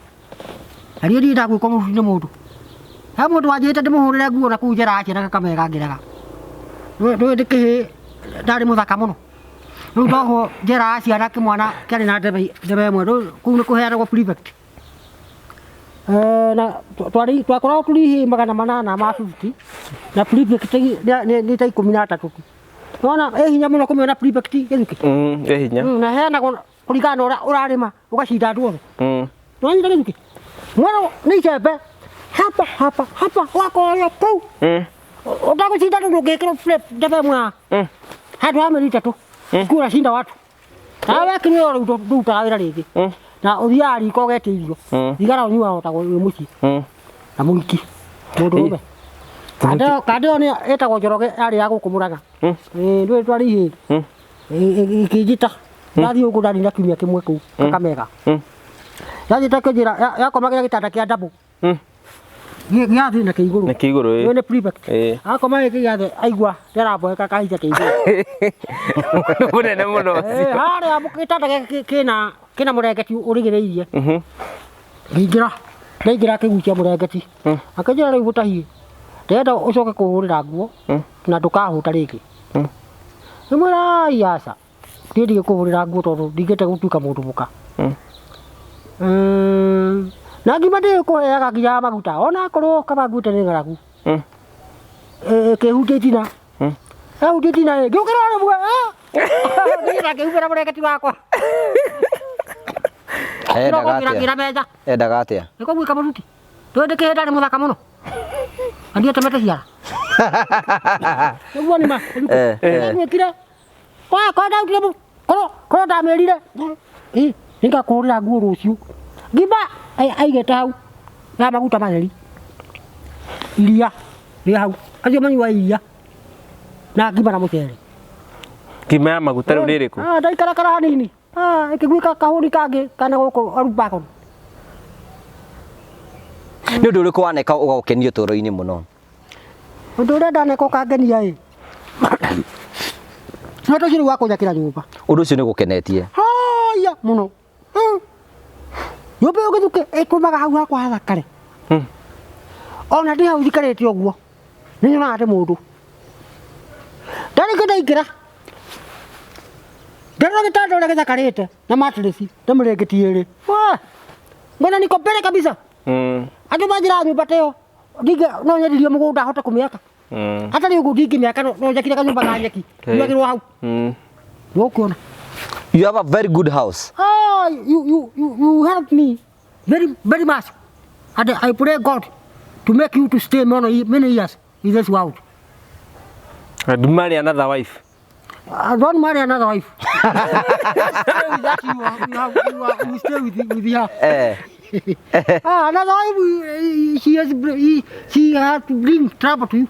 Na niĩ ndirĩ ndagwĩkwo mũruti nĩ mũndũ. He mũndũ wanjĩrĩte ndĩmũhũrĩre nguo na kũu njera akĩona kamega ngĩrega. Ndũĩ ndĩkĩhĩ ndarĩ mũthaka mũno. Rĩu ndohwo njera ya ciana kĩmwana kĩarĩ na ndebe ĩmwe. Kũu nĩ kũheanagwo prefect. Na twakoragwo tũrĩ ihĩĩ 850 na prefect nĩ ta 13 tu. Nĩwona ĩ hinya mũno kũmĩona prefect gĩthukĩ. Ĩ hinya. Na ĩheanagwo kũringana na ũrĩa ũrarĩma ũgacinda andũ othe. Nĩwanyita gĩthukĩ? Mwana nĩ icembe hapa hapa hapa wakoria kũu. Ũtagũcinda rĩu ndũngĩkĩrwo ndebe ĩmwe haha. Handũ ha mĩeri 3. Kura shinda watu. Na wakinywo rĩu ndũrutaga wĩra rĩngĩ. Na ũthiaga riko ũgetia irio. Thigara ũnyuaga o ta wĩ mũciĩ. Na mũhiki. Mũndũrũme. Kandĩ ĩyo nĩ ĩtagwo Njoroge yarĩ ya gũkũ Mũrang'a. Ndũĩ twarĩ ihĩĩ. Ĩkĩnjĩta. Ndathiĩ ũguo ndarĩ na kiumia kĩmwe kũu Kakamega. Yathiĩte kũnjĩra yakomagĩra gĩtanda kĩa double. Gĩa thĩ na kĩa igũrũ. Na kĩa igũrũ, ĩ. Ĩyo nĩ prefect. Akoma gĩkĩ gĩa thĩ aigua nĩaramboeka kahinda kĩa igũrũ. Mũnene mũno ũcio. Harĩa gĩtanda gĩake kĩna mũrengeti ũrigĩrĩirie. Ngĩingĩra, ndaingĩra akĩgucia mũrengeti. Akĩnjĩra rĩu mũtahie, ndĩrenda ũcoke kũhũrĩra nguo na ndũkahũta rĩngĩ. Ngĩmwĩra ai aca, niĩ ndigĩkũhũrĩra nguo tondũ ndingĩte gũtuĩka mũndũ mũka. Na ngima ndĩkũheaga nginya maguta ona akorwo kaba nguĩte nĩ ng'aragu. Ĩkĩhutia itina. Yahutia itina ĩ, ngĩũkĩra o rĩmwe. Niĩ ndakĩhumbĩra mũrengeti wakwa. Ngĩra metha. Endaga atĩa? Nĩ kũmwĩka mũruti. Ndũĩ ndĩkĩhĩ ndarĩ mũthaka mũno. Na ndiĩ temete ciara. Nĩguo nĩ ma. Ndamwĩkire. Kwa ndautire korwo ndamĩrire. Nĩngakũhũrĩra nguo rũciũ. Ngima aigĩte hau ya maguta matheri. Iria rĩ hau. Acio manyuaga iria. Na ngima na mũcere. Ngima ya maguta rĩu nĩ ĩrĩkũ? Ah, ndaikarakara hanini. Ah, ĩkĩguĩka kahũri kangĩ kana gũkũ Arubakon. Nĩ ũndũ ũrĩkũ waneka ũgagũkenia ũtũũro-inĩ mũno? Ũndũ ũrĩa ndaneka ũkangenia ĩ. No ũndũ ũcio rĩu wa kũnjakĩra nyũmba. Ũndũ ũcio nĩ ũgũkenetie? Haya mũno. Nyũmba ĩyo gĩthukĩ ĩtũmaga hau hakwa hathakare. Ona ndĩ hau njikarĩte ũguo nĩ nyonaga ndĩ mũndũ. Ndarĩkia ndaingĩra ndarora gĩtanda ũrĩa gĩthakarĩte na mattress na mĩrĩngĩti ĩrĩ. Ngona niko mbere kabisa. Andũ manjĩraga nyũmba ta ĩyo no nyendirie mũgũnda hote kũmĩaka. Hatarĩ ũguo ndingĩmĩaka no njakire kanyũmba ka nyeki. Nyuagĩrwo hau. Nĩũkuona. You have a very good house. Oh, you help me very, very much. And I pray God to make you to stay many, many years in this world. And marry another wife. I don't marry another wife. Stay with that you stay with her. Another wife, she has to bring trouble to you.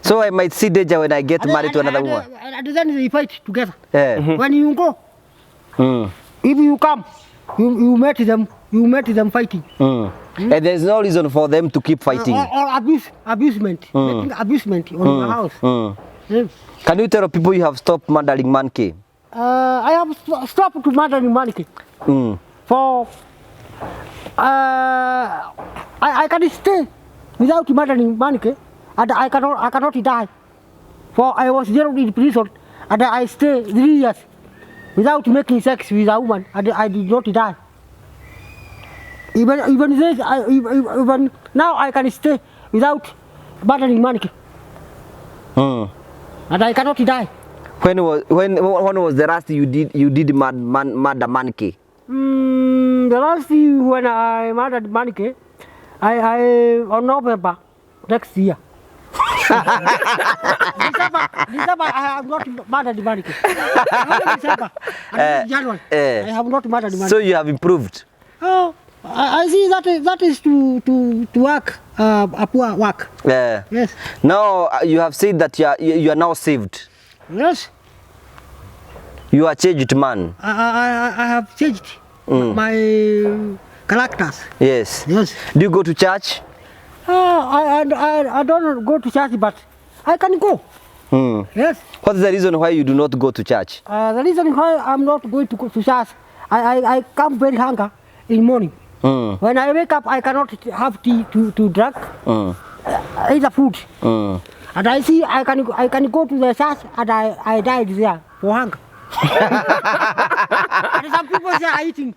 So I might see danger when I get married to another woman. And then they fight together. When you go, if you come, you met them. You met them fighting. And there's no reason for them to keep fighting. Or abuse, abusement, making abusement on your house. Yes. Can you tell people you have stopped murdering monkey? I have stopped murdering monkey. For I can stay without murdering monkey, and I cannot die. For I was jailed in prison, and I stay 3 years without making sex with a woman, and I did not die. Even this, even now I can stay without murdering monkey, and I cannot die. When was the last you did murder monkey? The last when I murdered monkey, I on November next year. December, I have not murdered monkey. December, January, I have not murdered monkey. So you have improved. Oh, I see that is to work a poor work. Yeah. Yes. Now you have said that you are now saved. Yes. You are changed man. I have changed my characters. Yes. Yes. Do you go to church? I don't go to church, but I can go. Yes. What is the reason why you do not go to church? The reason why I'm not going to go to church, I come very hungry in morning. When I wake up, I cannot have tea to drink, either food. And I see I can go to the church and I died there for hunger. And some people say are eating.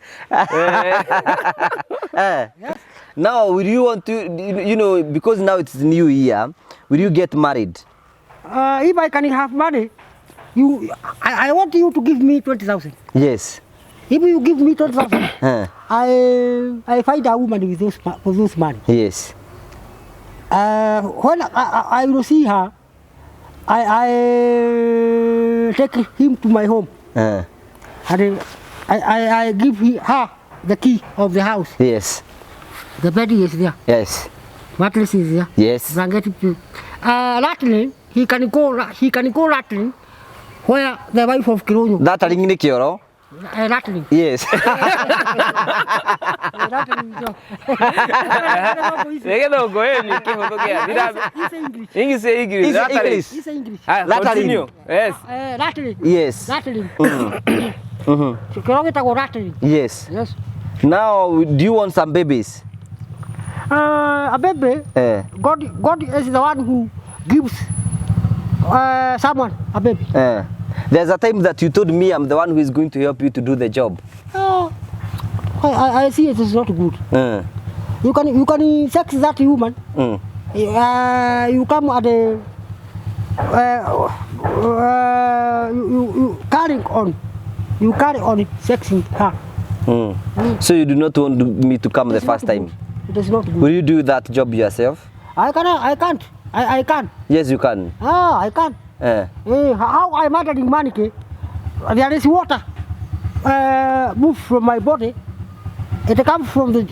Yes. Now, will you want to, you know, because now it's new year, will you get married? If I can have money, I want you to give me 20,000. Yes. If you give me 20,000, I find a woman with those money. Yes. When I will see her, I take him to my home. And I give her the key of the house. Yes. The bed is there. Yes. Mattress is there. Yes. Blanket. Rattling, he can go rattling where the wife of Kironyo. Rattling ni kioro? Rattling. Yes. English. Rattling. Yes. Rattling. Yes. Rattling. Rattling. Yes. Yes. Now, do you want some babies? A baby. God is the one who gives someone a baby. There's a time that you told me I'm the one who is going to help you to do the job. Oh, I see it is not good. You can sex that woman. You come at a you carrying on. You carry on sexing her. So you do not want me to come the first time? It is not good. Will you do that job yourself? I can't. I can. Yes, you can. Ah, I can. How I murdered Manike, there is water move from my body. It comes from the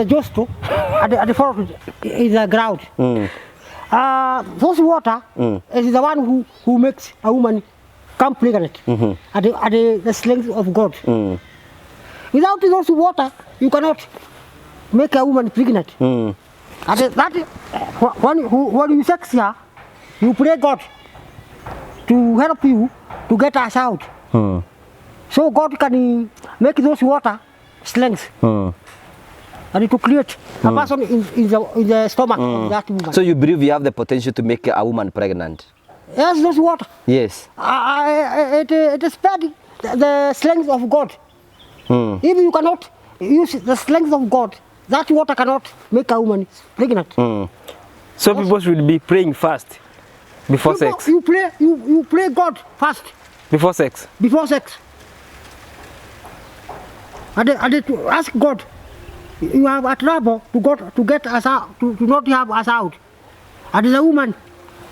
josto and the fall in the ground. Those water is the one who makes a woman come pregnant at the strength of God. Without those water, you cannot make a woman pregnant. And that when you sex her, you pray God to help you to get us out. So God can make those water strength and to create a person in the stomach of that woman. So you believe you have the potential to make a woman pregnant? Yes, those water. It spread the strength of God. If you cannot use the strength of God, that water cannot make a woman pregnant. So people should be praying first before People, sex. You pray God first Before sex. Before sex. And to ask God, you have a trouble to God to get us out, to not have us out. And the woman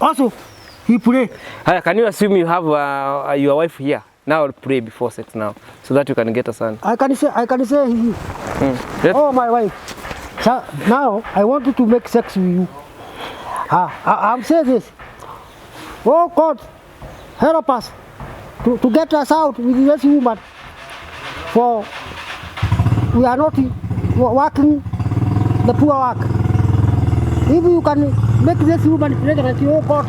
also, he pray. Haya, can you assume you have your wife here? Now pray before sex now, so that you can get a son. I can say, oh, my wife. So now I want to make sex with you. I'm saying this. Oh God, help us to get us out with this woman. For we are not working the poor work. If you can make this woman pregnant, oh God,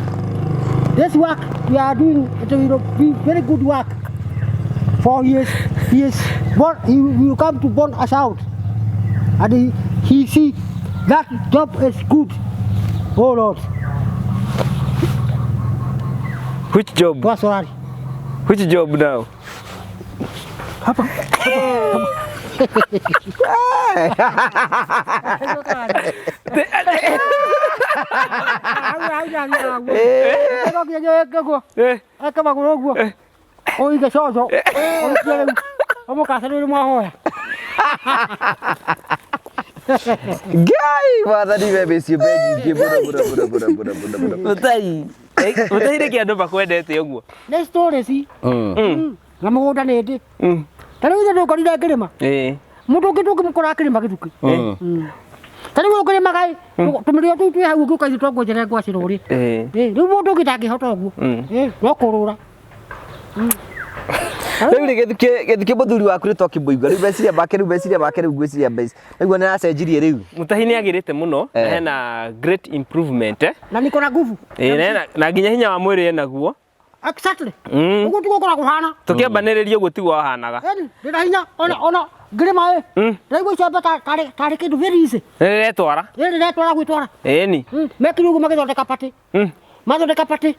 this work we are doing, it will be very good work. For he is born, he will come to born us out. And he see that job is good. Oh Lord, Which job? Toa sorari. Which job now? Hapa. Eh, Eke magũrũ ũguo ũige coco ũrutie rĩu ũmũkace rĩu mwahoya. Ngai wathani we ciũmbe nyingĩ mũno mũno mũno mũno mũno mũno mũno. Mutai. Mutai nĩkĩ andũ makwendete ũguo? Nĩ stories na mũgũnda nĩ ndĩ ta rĩu ithe ndũkorire ngĩrĩma mũndũ ũngĩ ndũngĩmũkora akĩrĩma gĩthukĩ. Ta rĩu ũngĩrĩmaga ĩ tũmĩrĩo tũu twĩ hau ũngĩũka ithuĩ twangwenjere ngwacĩ rũrĩ. Rĩu mũndũ ũngĩ ndangĩhota ũguo. No kũrũra. Rĩu rĩ gĩthukĩ mũthuri waku nĩ twakĩmũigua rĩu meciria make rĩu ngwĩciria mbec nĩguo nĩ aracenjirie rĩu. Mutahi nĩ agĩrĩte mũno na hena great improvement, eh? Na niko na nguvu. Na na nginya hinya wa mwĩrĩ enaguo. Exactly. Ũguo tiguo ũkoragwo ũhana. Tũkĩambanĩrĩria ũguo tiguo wahanaga. Ĩni ndĩna hinya ona ngĩrĩma ĩ ndaigua icembe tarĩ kĩndũ very easy. Nĩ rĩretwara. Rĩrĩ rĩretwara gwĩtwara. Ĩni. Mekire ũguo magĩthondeka patĩ. Mathondeka patĩ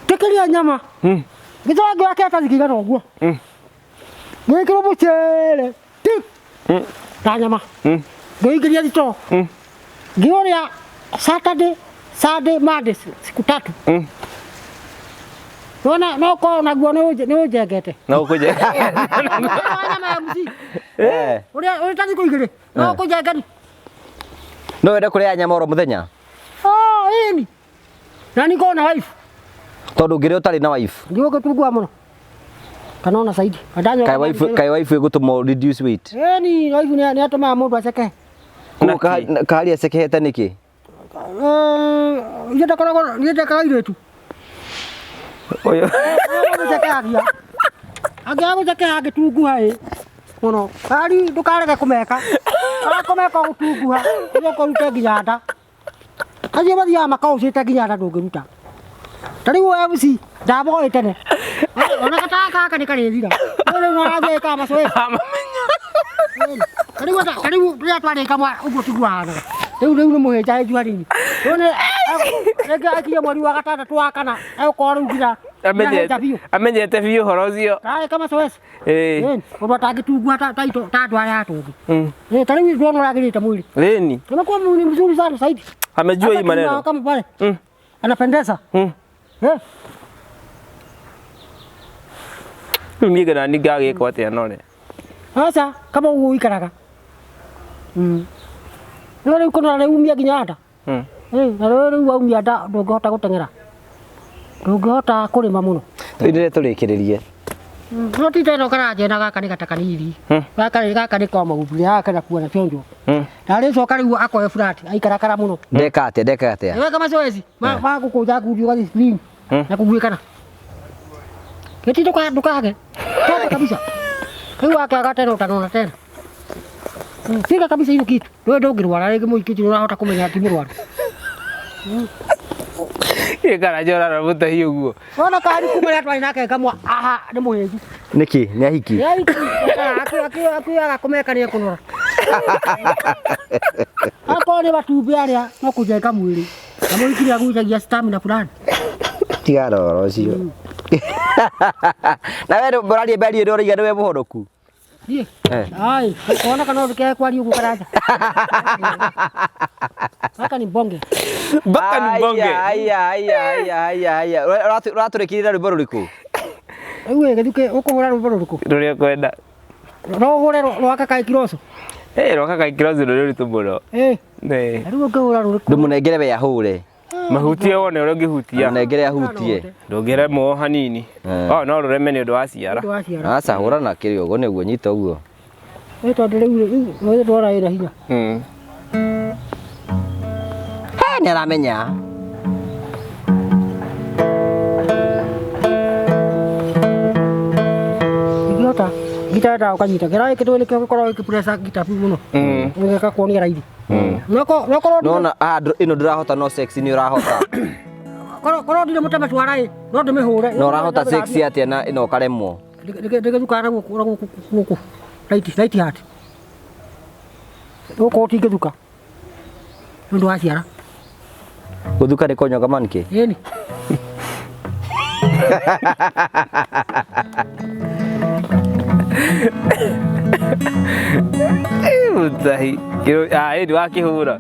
tũkĩrĩa nyama. Gĩthũa ngĩoya kĩratathi kĩigana ũguo. Ngĩkĩrwo mũcere ti na nyama. Ngĩingĩria thitoo. Ngĩũrĩa Saturday, Sunday, Monday, siku 3. Wona no korwo naguo nĩ ũnjengete. No ũkũnje. Nyama ya mci. Ũrĩa ũrĩ ta thikũ 2 no ũkũnjengeni. No wende kũrĩa nyama oro mũthenya? Oh, ĩni. Na niko na wife. Tondũ ũngĩrĩa ũtarĩ na wife. Ndio ũngĩtungua mũno. Kana ona zaidi. Kaĩ wife kaĩ wife ĩgũtũma ũ reduce weight? Ĩni, wife nĩ atũmaga mũndũ aceke. Koguo kahari acekehete nĩkĩ? Niĩ ndakoragwo niĩ ndekaga airĩtu. Ũyũ. Gũcekehagia. Angĩaga gũcekeha angĩtunguha ĩ mũno. Kahari ndũkarege kũmeka. Kaga kũmeka ũgũtunguha ũcoke ũrute nginya nda. Acio mathiaga makaũcĩte nginya nda ndũngĩruta. Ta rĩu MC ndamoĩ tene. Ona gataka gaka nĩ karĩthira. No rĩu no arathiĩ ĩkaga macoezi. Ta rĩu rĩrĩa twarĩka ũguo tiguo hanaga. Rĩu nĩ mũhĩnjahĩnju hanini. Rĩu nĩ rĩngĩ akinya mweri wa gatandatũ wa kana egũkorwo rĩu nginya Amenyete nĩahĩnja biũ. Amenyete biũ ũhoro ũcio. Karĩka macoezi. Ĩĩ. Ũndũ atangĩtungua ta ta andũ aya atũngĩ. Ta rĩu ndĩrona ũragĩrĩte mwĩrĩ. Ĩni. Amekuwa ni mzuri sana zaidi. Amejua hii Hata maneno. Kama pale. Anapendeza. Eh. Rĩu niĩ ngena nĩ ngagĩkwo atĩa nore. Sasa kama ũguo ũikaraga. No rĩu kũnora rĩu umia nginya nda. Na rĩu waumia nda ndũngĩhota gũteng'era. Ndũngĩhota kũrĩma mũno. Rĩu nĩ tũrĩkĩrĩrie. No ti teno karanje na gaka nĩ gata kanini. Gaka nĩ gaka nĩ koma gũthuria gaka na kuona cionjo. Na rĩcoka rĩu akoe flat aikarakara mũno. Ndeka atĩa, ndeka atĩa? Weka mazoezi ma gũkũnja ngundi ũgathiĩ slim na kũguĩkana. Gĩti ndũkage. Toka kabisa. Rĩu akĩaga tena ũtanona tena. Tiga kabisa hiyo kitu. Wewe ndũngĩrwara rĩngĩ mũikĩti ũrahota kũmenya ti mũrwaru. Ĩ Karanja ũrarora Mũtahi ũguo. Wona kari kuma rĩrĩa twarĩ nake ngamwa aha nĩ mũhĩnju. Nĩkĩ? Nĩ ahiki? Akiaga kũmeka nĩ ekũnora. Akorwo nĩ matumbĩ arĩa no kũnjenga mwĩrĩ. Na mũhiki nĩ agucagia stamina fulani. Tiga roro ũcio. Na we ũraria mberi ĩrĩa ũraiga nĩwe mũhonoku? Niĩ? Eh. Ai, ona kana ũreke kwaria ũguo Karanja. Gaka ni mbonge. Baka ni mbonge. Aya, aya, aya, aya, aya. Ũratũrĩkĩrĩra rwĩmbo rũrĩkũ? Rĩu ĩ gĩthuke ũkũhũra rwĩmbo rũrĩkũ? Rũrĩa ũkwenda. No ũhũre rwa Kakai Kiroco. Eh, rwa Kakai Kiroco rũrĩ rũritũ mũno. Eh. Nĩ. Rĩu ũngĩhũra rũrĩkũ? Ndũmũnengere we ahũre. Mahutie wone ũrĩa ũngĩhutia. Mũnengere ahutie. Ndũngĩremwo hanini. Eh. Oh, no rũreme nĩ ũndũ wa ciara. Nĩ ũndũ wa ciara. Aca hũra na kĩrĩa ũguo nĩguo nyita ũguo. Ĩ tondũ rĩu rĩu ndwara ĩna hinya. He nĩ aramenya. Ingĩhota ngita endaga ũkanyita kĩraĩ kĩndũ nĩkĩo gĩkoragwo gĩkĩpressa ngita biũ mũno. Ũgeka kuonia raithi. No korwo Nona ah ĩno ndũrahota no sex nĩ ũrahota. korwo ndirĩ mũteme twara ĩ no ndĩmĩhũre. Na ũrahota sex atĩa na ĩno ũkaremwo? Ndĩgĩthukaga na guoko na gũkũ gũkũ right right hand. Gũkũ ũtingĩthuka nĩ ũndũ wa ciara. Gũthuka nĩ kũnyonga manke? Ĩni. Mũtahi. Ah, ĩni wakĩhũra.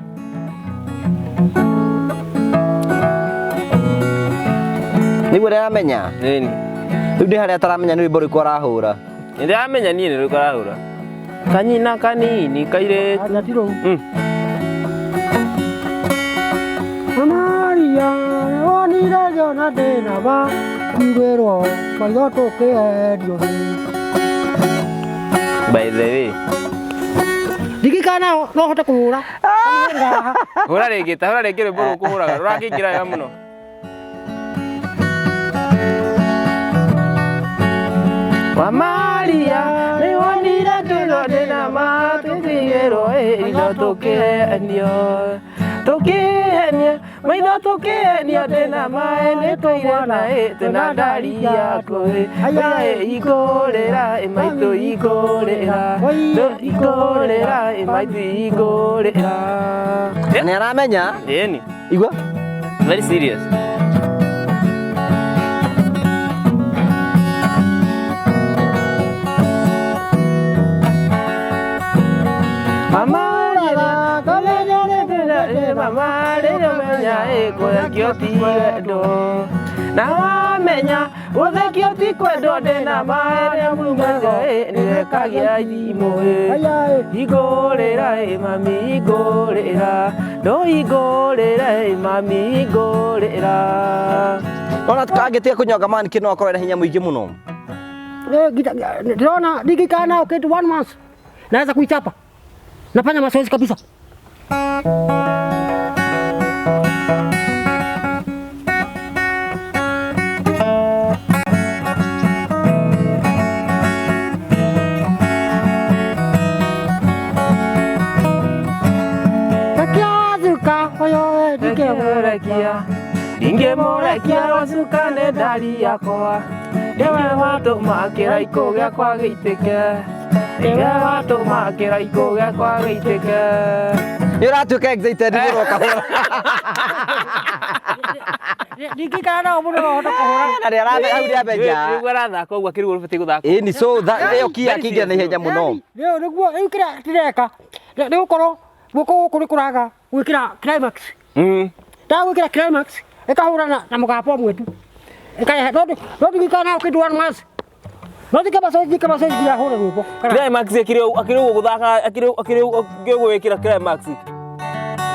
Nĩguo ndĩramenya. Ĩni. Rĩu ndĩ harĩa ataramenya nĩ rwĩmbo rũrĩkũ arahũra. Nĩndĩramenya niĩ nĩ rũrĩkũ arahũra. Kanyina kanini kairĩtu. Aca ti rũu. Maria wonire ngĩona ndĩna ma kiugĩrwo maitho tũkĩendio. By the way. Ndirikana no hote kũhũra. Hũra rĩngĩ, ta hũra rĩngĩ rwĩmbo rũu ũkũhũraga. Rũrakĩingĩra wega mũno. Wa Maria nĩ wonire ngĩona ndĩna ma tũtigĩrwo indo tũkĩendio. Tũkĩendia maitho tũkĩendio ndĩna ma nĩ tũire na ĩ twĩna ndari yaku ĩ. Aya ĩ igũrĩra ĩ maitũ igũrĩra. Igũrĩra ĩ maitũ igũrĩra. Na nĩ aramenya. Ĩni. Igua. Very serious. Mama rĩrĩa menya ĩ kũthekio ti wendo. Na wamenya gũthekio ti kwendwo ndĩna ma ĩrĩa mumego ĩ nĩrekagia ithimũ ĩ. Hingũrĩra ĩ mami hingũrĩra. Ndũhingũrĩra ĩ mami hingũrĩra. Ona angĩtiga kũnyonga manke no akorwo ena hinya mũingĩ mũno. Ndĩrona ndingĩikara nayo kĩndũ one month naweza kuichapa. Nafanya mazoezi kabisa. Rekia ũyũ Ndingĩmũrekia ndingĩmũrekia rũcukane ndari yakwa. Nĩwe watũma kĩraikũ gĩakwa gĩitĩke. Nĩwe watũma kĩraikũ gĩakwa gĩitĩke. Nĩ ũratuĩka excited mũno ũkahũra. Ndingĩikara nao mũno no hote kũhũra. Na nĩ aramenya hau nĩamenya. Nĩguo arathaka ũguo akĩrigwo ũbatiĩ gũthaka. Ĩni so ĩyo ki akĩingĩra na ihenya mũno. Rĩu nĩguo rĩu kĩrĩa ndĩreka nĩ gũkorwo guoko gũkũ nĩ kũraga gwĩkĩra climax. Ndagwĩkĩra climax ĩkahũra na mũgambo ũmwe tu. Ĩkarehe no ndingĩikara nao kĩndũ one month. No njĩke mazoezi njĩke mazoezi nginya hũre rwĩmbo. Climax akĩrĩ akĩrĩ ũguo gũthaka akĩrĩ akĩrĩ ũguo gwĩkĩra climax.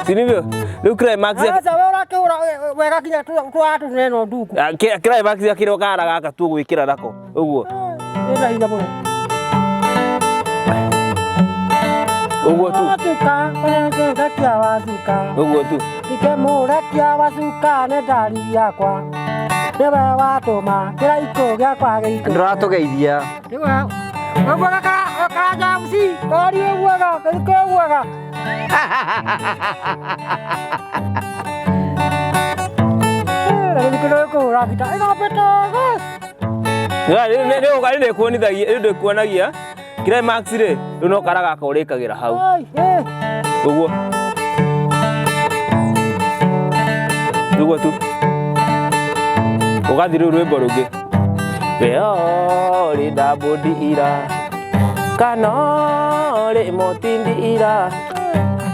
Si nivyo? Rĩu climax Aca we ũrakĩhũra wega nginya tũratũneno ndungu. Climax akĩrĩ o kara gaka tu gwĩkĩra nako ũguo. Ĩna hinya mũno. Ũguo tu. Watuka, ũrengekatia wacuka. Ũguo tu. Ikĩmũrekia wacuka nĩ ndari yakwa. Nĩwe watũma kĩraikũ gĩakwa gĩikũrũke. Ndũratũgeithia. Nĩwe. Ũguo karanja MC, kori ũguaga, kĩrikũ ũguaga. Rĩu kũhũra ngita. Ĩgambĩte. Rĩu ndĩkuonithagia, rĩu ndĩkuonagia climax rĩ, rĩu no kara gaka ũrĩkagĩra hau. Ũguo. Ũguo tu. Ũgathiĩ rĩu rwĩmbo rũngĩ. Weori ndabũndira kana ri motindira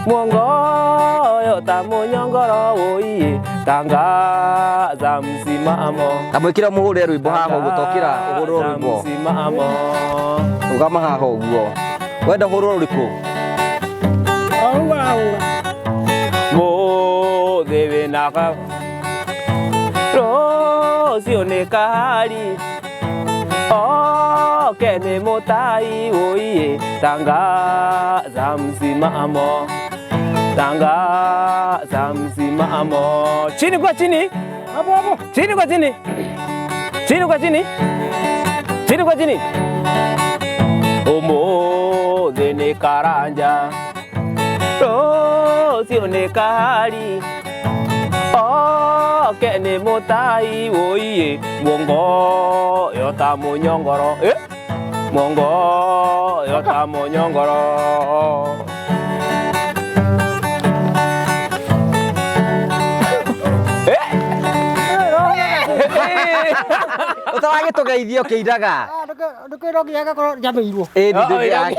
mwongoyo ta munyongoro woiye tangaza msimamo Kamwĩkĩra mũhũre rwĩmbo haha ũguo tokĩra ũhũrwo Tangaza rwĩmbo. msimamo Rũgama haha ũguo. Wenda ũhũrwo rũrĩkũ? Ũguo arahũra. Mũthĩ wĩna ka rũciũ nĩ kahari oke nĩ mũtai ũiye tangaza msimamo tangaza msimamo chini kwa chini Hapo hapo. chini kwa chini chini kwa chini chini kwa chini ũmũthĩ nĩ karanja rũciũ nĩ kahari oke nĩ mũtai ũiye muongoyo ta mũnyongoro eh? Muongoyo ta mũnyongoro. Ũtaragĩtũgeithia ũkĩinaga. Ndũkĩrwo nginya ngakorwo njamĩirwo. Ĩĩ Oh, ndĩ yeah.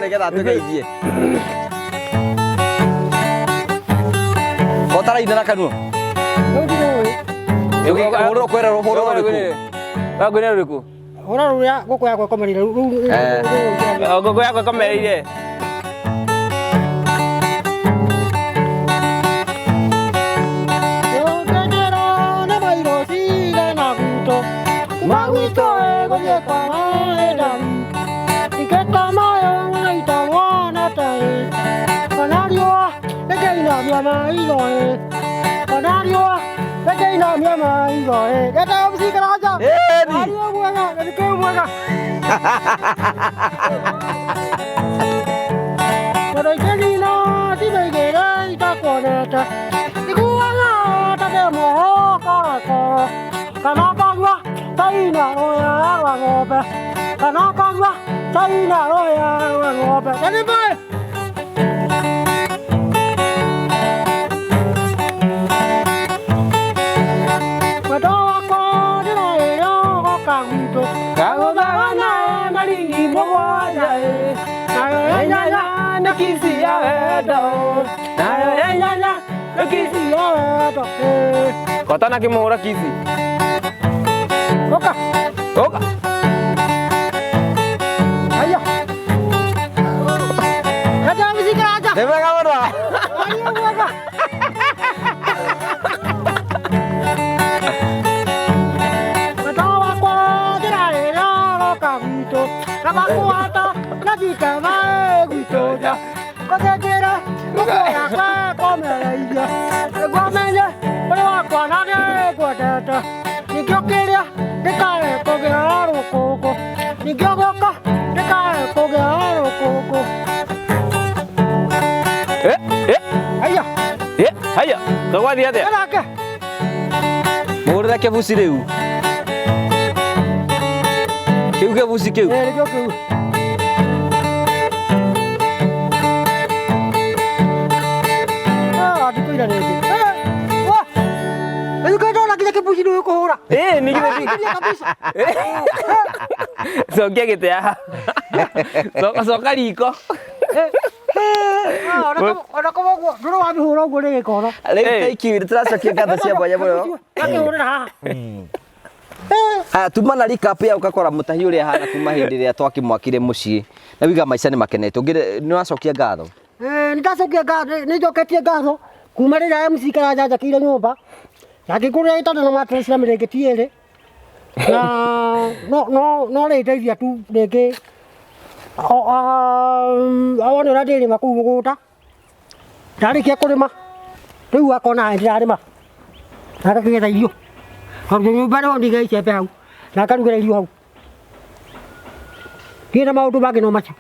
nĩgetha atũgeithie. Ũtaraina na kanua. Rĩu ndirũĩ. Ũhũrwo kwĩra ũhũrwo rũrĩkũ? Wagwĩra rũrĩkũ? Hũra rũrĩa ngũkũ yakwa ĩkomereire. Rĩu Oh, ngũkũ yakwa ĩkomereire. Ĩni. Kagũthagana maringi mũgwanja ĩ, nayo ĩnyanya nĩ kici ya wendo, nayo ĩnyanya nĩ kici ya wendo ĩ. Kotana kĩmũhũra kici. Oka. Oka. Haya. Kaja muziki aja. Nĩ wega mũno. Ayo mwega. Wendo wakwa ndĩrarĩra roka gwitũ na makuhata na njikama gwitũ nja kũthĩnjĩra ngũkũ yakwa ĩkomereirie nĩguo menye ũrĩ wakwa na nĩngwendete ningĩ ũkĩrĩa ndĩkae kũgĩa rũkũngũ ningĩ ũgĩũka ndĩkae kũgĩa rũkũngũ. Eh, eh, Haya, eh, haya. Tũgwathiĩ atĩa? ĩrake. Mũhũrĩre kĩbuci rĩu. Kĩu kĩbuci kĩu. Ĩĩ nĩkĩo kĩu. Ah, ndikũira rĩngĩ. Eh, wa! Rĩu kaĩ ndona nginya kĩbuci nĩũĩ kũhũra. Ĩĩ, nĩ githĩ Nginya kabisa. Cokia gĩtĩ haha. Coka coka riko. Ah, ona kama ũguo ndũrĩ wamĩhũra ũguo nĩ gĩkoro. Rĩu Ĩĩ. thank you nĩtũracokia ngatho cia mwanya mũno. Gakĩhũrĩra haha. Eh, Haya tuma na recap ya ũgakora mũtahi ũrĩa ahana kuma hĩndĩ ĩrĩa twakĩmwakire mũciĩ na wiga maica nĩ makenete. Ũngĩ nĩ wacokia ngatho. eh, nĩndacokia ngatho, nĩnjoketie ngatho kuma rĩrĩa MC Karanja anjakĩire nyũmba na ngĩngũrĩra gĩtanda na mattress na mĩrĩngĩti ĩrĩ. Na no no no rĩndeithia tu rĩngĩ awone ũrĩa ndĩrĩma kũu mũgũnda. Ndarĩkia kũrĩma rĩu akona ndĩrarĩma na agakĩgetha irio tondũ nyũmba no ndige icembe hau na akarugĩra irio hau. Ndirĩ na maũndũ mangĩ no macio.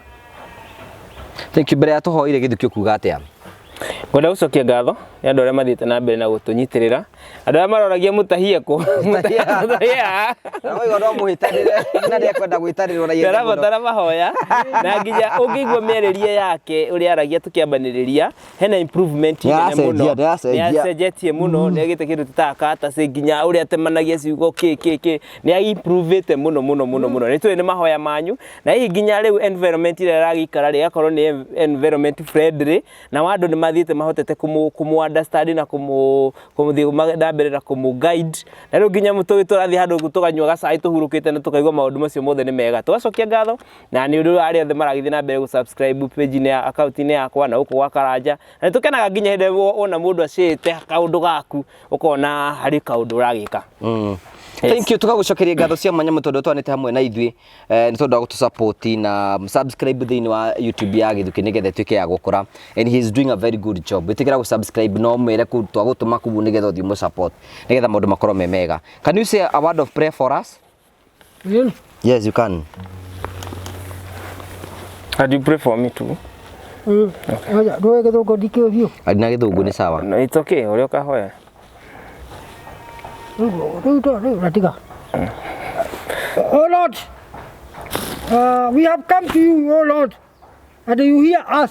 Thank you. Mbere ya tũhoire Gĩthuki ũkuga atĩa? Ngwenda gũcokia ngatho nĩ andũ arĩa mathiĩte na mbere na gũtũnyitĩrĩra, andũ arĩa maroragia mũtahie kũ Mũtahie. Waigua no mũhĩtanĩre na nĩekwenda gwĩtanĩrwo na ihenya mũno. Ndarabatara mahoya na nginya ũngĩigua mĩarĩrie yake ũrĩa aragia tũkĩambanĩrĩria hena improvement nene mũno. Nĩaracenjia, nĩaracenjia. Nĩacenjetie mũno, nĩagĩte kĩndũ tũtaga katacĩ nginya ũrĩa atemanagia ciugo kĩ kĩ kĩ nĩ improvete mũno mũno mũno mũno. Nĩ tũĩ nĩ mahoya manyu na hihi nginya rĩu environment ĩrĩa aragĩikara rĩ ĩgakorwo nĩ environment friendly na andũ nĩ mathiĩte mahotete kũmũ understand na kũmũthiĩ na mbere na kũmũ guide na rĩu nginya tũrathiĩ handũ tũkanyua gacai tũhurũkĩte na tũkaigua maũndũ macio mothe nĩ mega. Tũgacokia ngatho na nĩ ũndũ wa arĩa othe maragĩthiĩ na mbere gũ subscribe page-inĩ ya account-inĩ yakwa na gũkũ gwa Karanja, na nĩ tũkenaga nginya hĩndĩ ĩrĩa wona mũndũ acĩte kaũndũ gaku ũkona harĩ kaũndũ ũragĩka. Yes. Thank you, tukagucokeria ngatho cia mwanya mũno tondũ twanĩte hamwe na ithuĩ nĩ tondũ wa gũtũ na subscribe thĩinĩ wa YouTube ya Gĩthuki nĩgetha ĩtuĩke ya gũkũra, and he is doing a very good job. Ĩtĩkĩra gũ subscribe no mwĩre twagũtũma kũu nĩgetha ũthiĩ mũ support nĩgetha maũndũ makorwo me mega. Can you say a word of prayer for us? Really? Yes, you can. And you pray for me too. Ndũĩ gĩthũngũ ndikĩũĩ biũ. Ari na gĩthũngũ nĩ sawa. No, it's okay, ũrĩa ũkahoya. Rĩu rĩu ratiga. Oh Lord, we have come to you, oh Lord, and you hear us,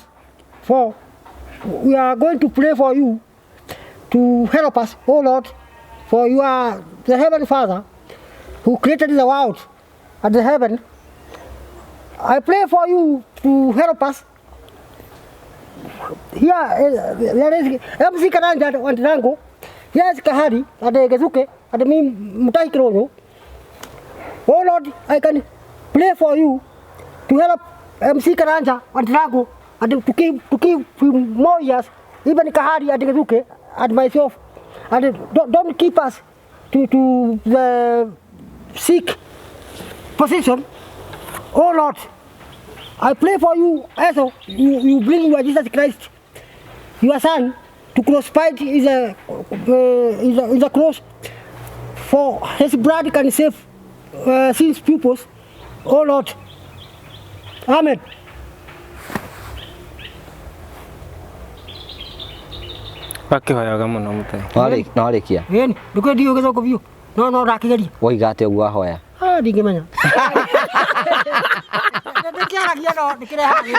for we are going to pray for you to help us, oh Lord, for you are the Heavenly Father who created the world and the heaven. I pray for you to help us. Here there is MC Karanja and Rango. Here is Kahari and Gezuke and me Mutahi Kironyo. Oh Lord, I can pray for you to help MC Karanja and Rango and to keep more years, even Kahari and Gezuke and myself, and don't keep us to the sick position. Oh Lord, I pray for you also. You bring your Jesus Christ, your Son, to crucify is a cross, for His blood can save sins pupils. Oh Lord, Amen. Wakihoyaga mũno mũtai. Na warĩkia? Ĩni, ndũkĩndiũ gĩthũngũ biũ. No no ndakĩgeria. Woiga atĩa ũguo wahoya? Ndingĩmenya. Ndĩkĩaragia no ndĩkĩrehaga thĩna.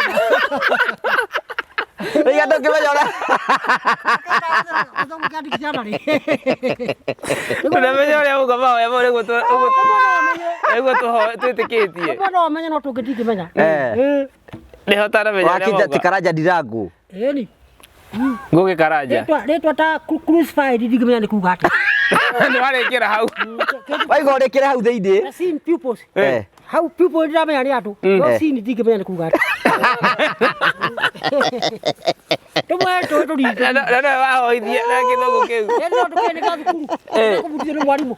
Rĩu ndũngĩmenya ũrĩa. Gĩthũngũ kĩa dictionary. Ndũramenya ũrĩa ũguo mahoya mau nĩguo twĩtĩkĩtie. Ũmwe no amenye no tũngĩ ndingĩmenya. Nĩho ũtaramenya ũrĩa Wakĩnja ti mauga. Karanja Ndirangu. Ĩni. Ngũgĩ Karanja. Rĩtwa ta crucified ndingĩmenya nĩ kuga atĩa. Nĩ warĩkĩra hau. Waiga ũrĩkĩre hau thĩinĩ. Sin pupils. Hau pupil ndiramenya nĩ andũ. No sin ndingĩmenya nĩ kuga atĩa. Tũmwe tũĩ tũringi. Na no wahoithia na gĩthũngũ kĩu. No ndũkĩrĩ nĩ thukuru. Kũbundithio nĩ mwarimũ.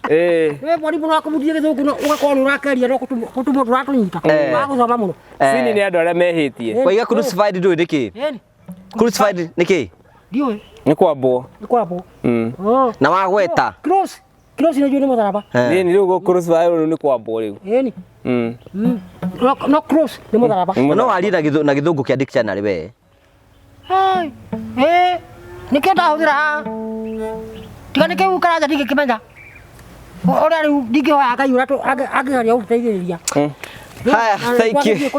We mwarimũ no akũbundithie gĩthũngũ no ũgakorwo nĩ ũrakeria no gũtũmwo ndũratũnyita. Wagũthoma mũno. Sini nĩ andũ arĩa mehĩtie. Waiga crucified ndũĩ nĩ kĩ? Crucified nĩ kĩ? Ndiũĩ. Nĩ kwambwo. Nĩ kwambwo. Na wagweta. Cross. Cross nĩ njũĩ nĩ mũtharaba. Nĩ rĩu crucified rĩu nĩ kwambwo rĩu. Ĩni. No cross nĩ mũtharaba. No warie na gĩthũngũ kĩa dictionary we. Nĩkĩo ndahũthĩra haha. Tiga nĩ kĩu Karanja ndingĩkĩmenya. Ũrĩa rĩu ndingĩhoya Ngai ũrĩa angĩgeria gũtũteithĩrĩria. Haya, thank you.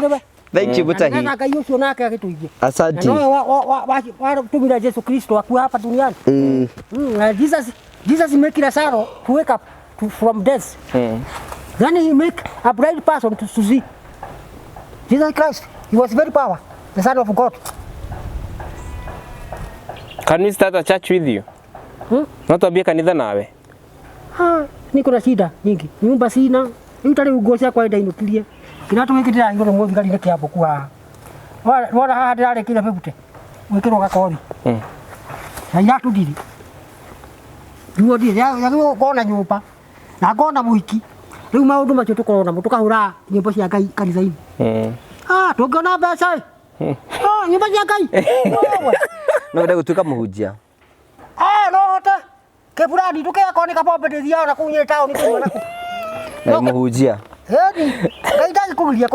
Thank you Mutahi. Nĩgetha Ngai ũcio nake agĩtũigue. Asante. Na nowe watũmire Jesu Kristo akue hapa duniani. Jesus make Lazarus to wake up from death. Then he make a blind person to see. Jesus Christ, he was very power, the Son of God. Can we start a church with you? No tuambie kanitha nawe? Niko na shida nyingi. Nyumba sina. Rĩu ta rĩu nguo ciakwa ndainũkirie. Kĩratũ gĩkĩ ndĩrahingũrwo mũthigari nĩ kĩambo haha. Wona haha ndĩrarĩkĩire bĩbute. Gwĩkĩrwo gakothi. Na iratũ ndirĩ. Nguo ndirĩ. Yagĩrĩirwo gũkorwo na nyũmba. Na ngona mũhiki. Rĩu maũndũ macio tũkoragwo namo tũkahũra nyĩmbo cia Ngai kanitha-inĩ. Ah, tũngĩona mbeca ĩ. Ah, nyĩmbo cia Ngai. Wewe. No wende gũtuĩka mũhunjia? Ah, no hote. Kĩburani ndũkĩakorwo nĩ kabombe ndĩthiaga na kũu Nyĩrĩ taũni kũnyua nakuo. Na mũhunjia? Ĩni, Ngai ndangĩkũgiria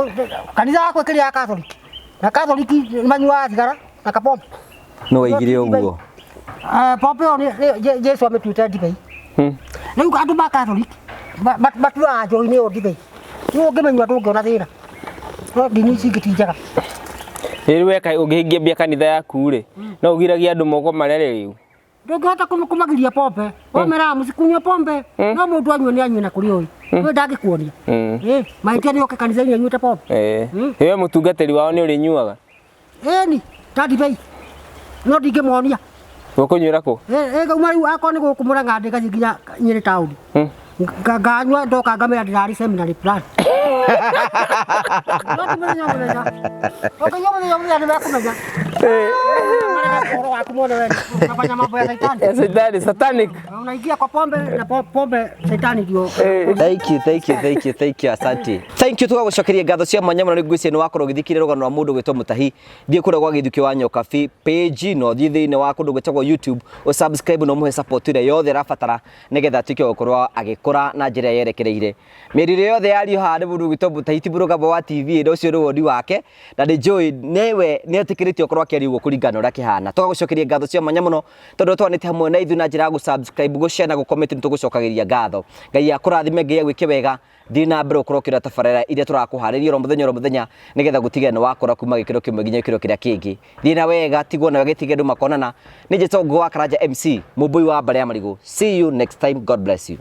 kanitha wakwa ĩkĩrĩ ya Catholic. Na Catholic nĩ manyuaga thigara na kabombe. No waigire ũguo? Ah, pombe ĩyo Jesu amĩtuĩte ndibei. Rĩu andũ ma Catholic matuaga njohi nĩyo ndibei. Rĩu ũngĩmĩnyua ndũngĩona thĩna. No ndini ici ingĩ ti njega. Rĩu we ũngĩhingia mbia kanitha yaku rĩ, no ũgiragie andũ moko marĩa rĩu? Ndũngĩhota kũmagiria pombe. Wameraga mũcikunywe pombe, no mũndũ anyue nĩ anyue na kũrĩa ũĩ. We ndangĩkuonia. Mahĩtia nĩ oke kanitha-inĩ anyuĩte pombe. We mũtungatĩri wao nĩ ũrĩnyuaga? Ĩni, ta ndibei. No ndingĩmonia. Ũkũnyuĩra kũ? Ĩ ngauma rĩu akorwo nĩ gũkũ Mũrang'a ndĩgathiĩ nginya Nyĩrĩ taũni. Nganyua ndoka ngamera ndĩrarĩ seminary plan. No ti mũthenya mũthenya. Ũkĩnyua mũthenya mũthenya nĩ mekũmenya. Marega ũhoro waku mone we unafanya mambo ya saitani. Ya saitani, satanic. Unaingia kwa pombe na pombe saitani ndio. Thank you, thank you, thank you, thank you, asante. Thank you, tũgagũcokeria ngatho cia mwanya mũno nĩ ngwĩciria nĩ wakorwo ũgĩthikĩrĩria rũgano rwa mũndũ gwĩtwo Mũtahi. Thiĩ kũrĩa gwa Gĩthukĩ wa Nyokabi page na ũthiĩ thĩinĩ wa kũndũ gwĩtagwo YouTube, ũ subscribe na ũmũhe support ĩrĩa yothe arabatara nĩgetha atuĩke wa gũkorwo agĩkũra na njĩra yerekereire. Mĩario ĩrĩa yothe yario haha nĩ mũndũ ũgwĩtwo Mũtahi ti mũrũgamo wa TV ĩno, ũcio nĩ woni wake na nĩ njũĩ nĩwe nĩ etĩkĩrĩtio gũkorwo akĩaria ũguo kũringana na ũrĩa kĩhana. Tũgagũcokeria ngatho cia mwanya mũno tondũ twanĩte hamwe na ithuĩ na njĩra ya gũ-subscribe, gũ-share na gũ-comment, nĩ tũgũcokagĩria ngatho. Ngai akũrathime, Ngai agwĩke wega, thiĩ na mbere ũkorwo ũkĩrora tabarĩra iria tũrakũharĩria oro mũthenya oro mũthenya nĩgetha gũtigĩrĩra nĩ wakũra kuma gĩkĩro kĩmwe nginya gĩkĩro kĩrĩa kĩngĩ. Thiĩ na wega, tigwo nawe gĩtige andũ makonana. Nĩ njĩtagwo Ngũgĩ wa Karanja MC, mũmbũi wa mbarĩ ya marigũ. See you next time, God bless you.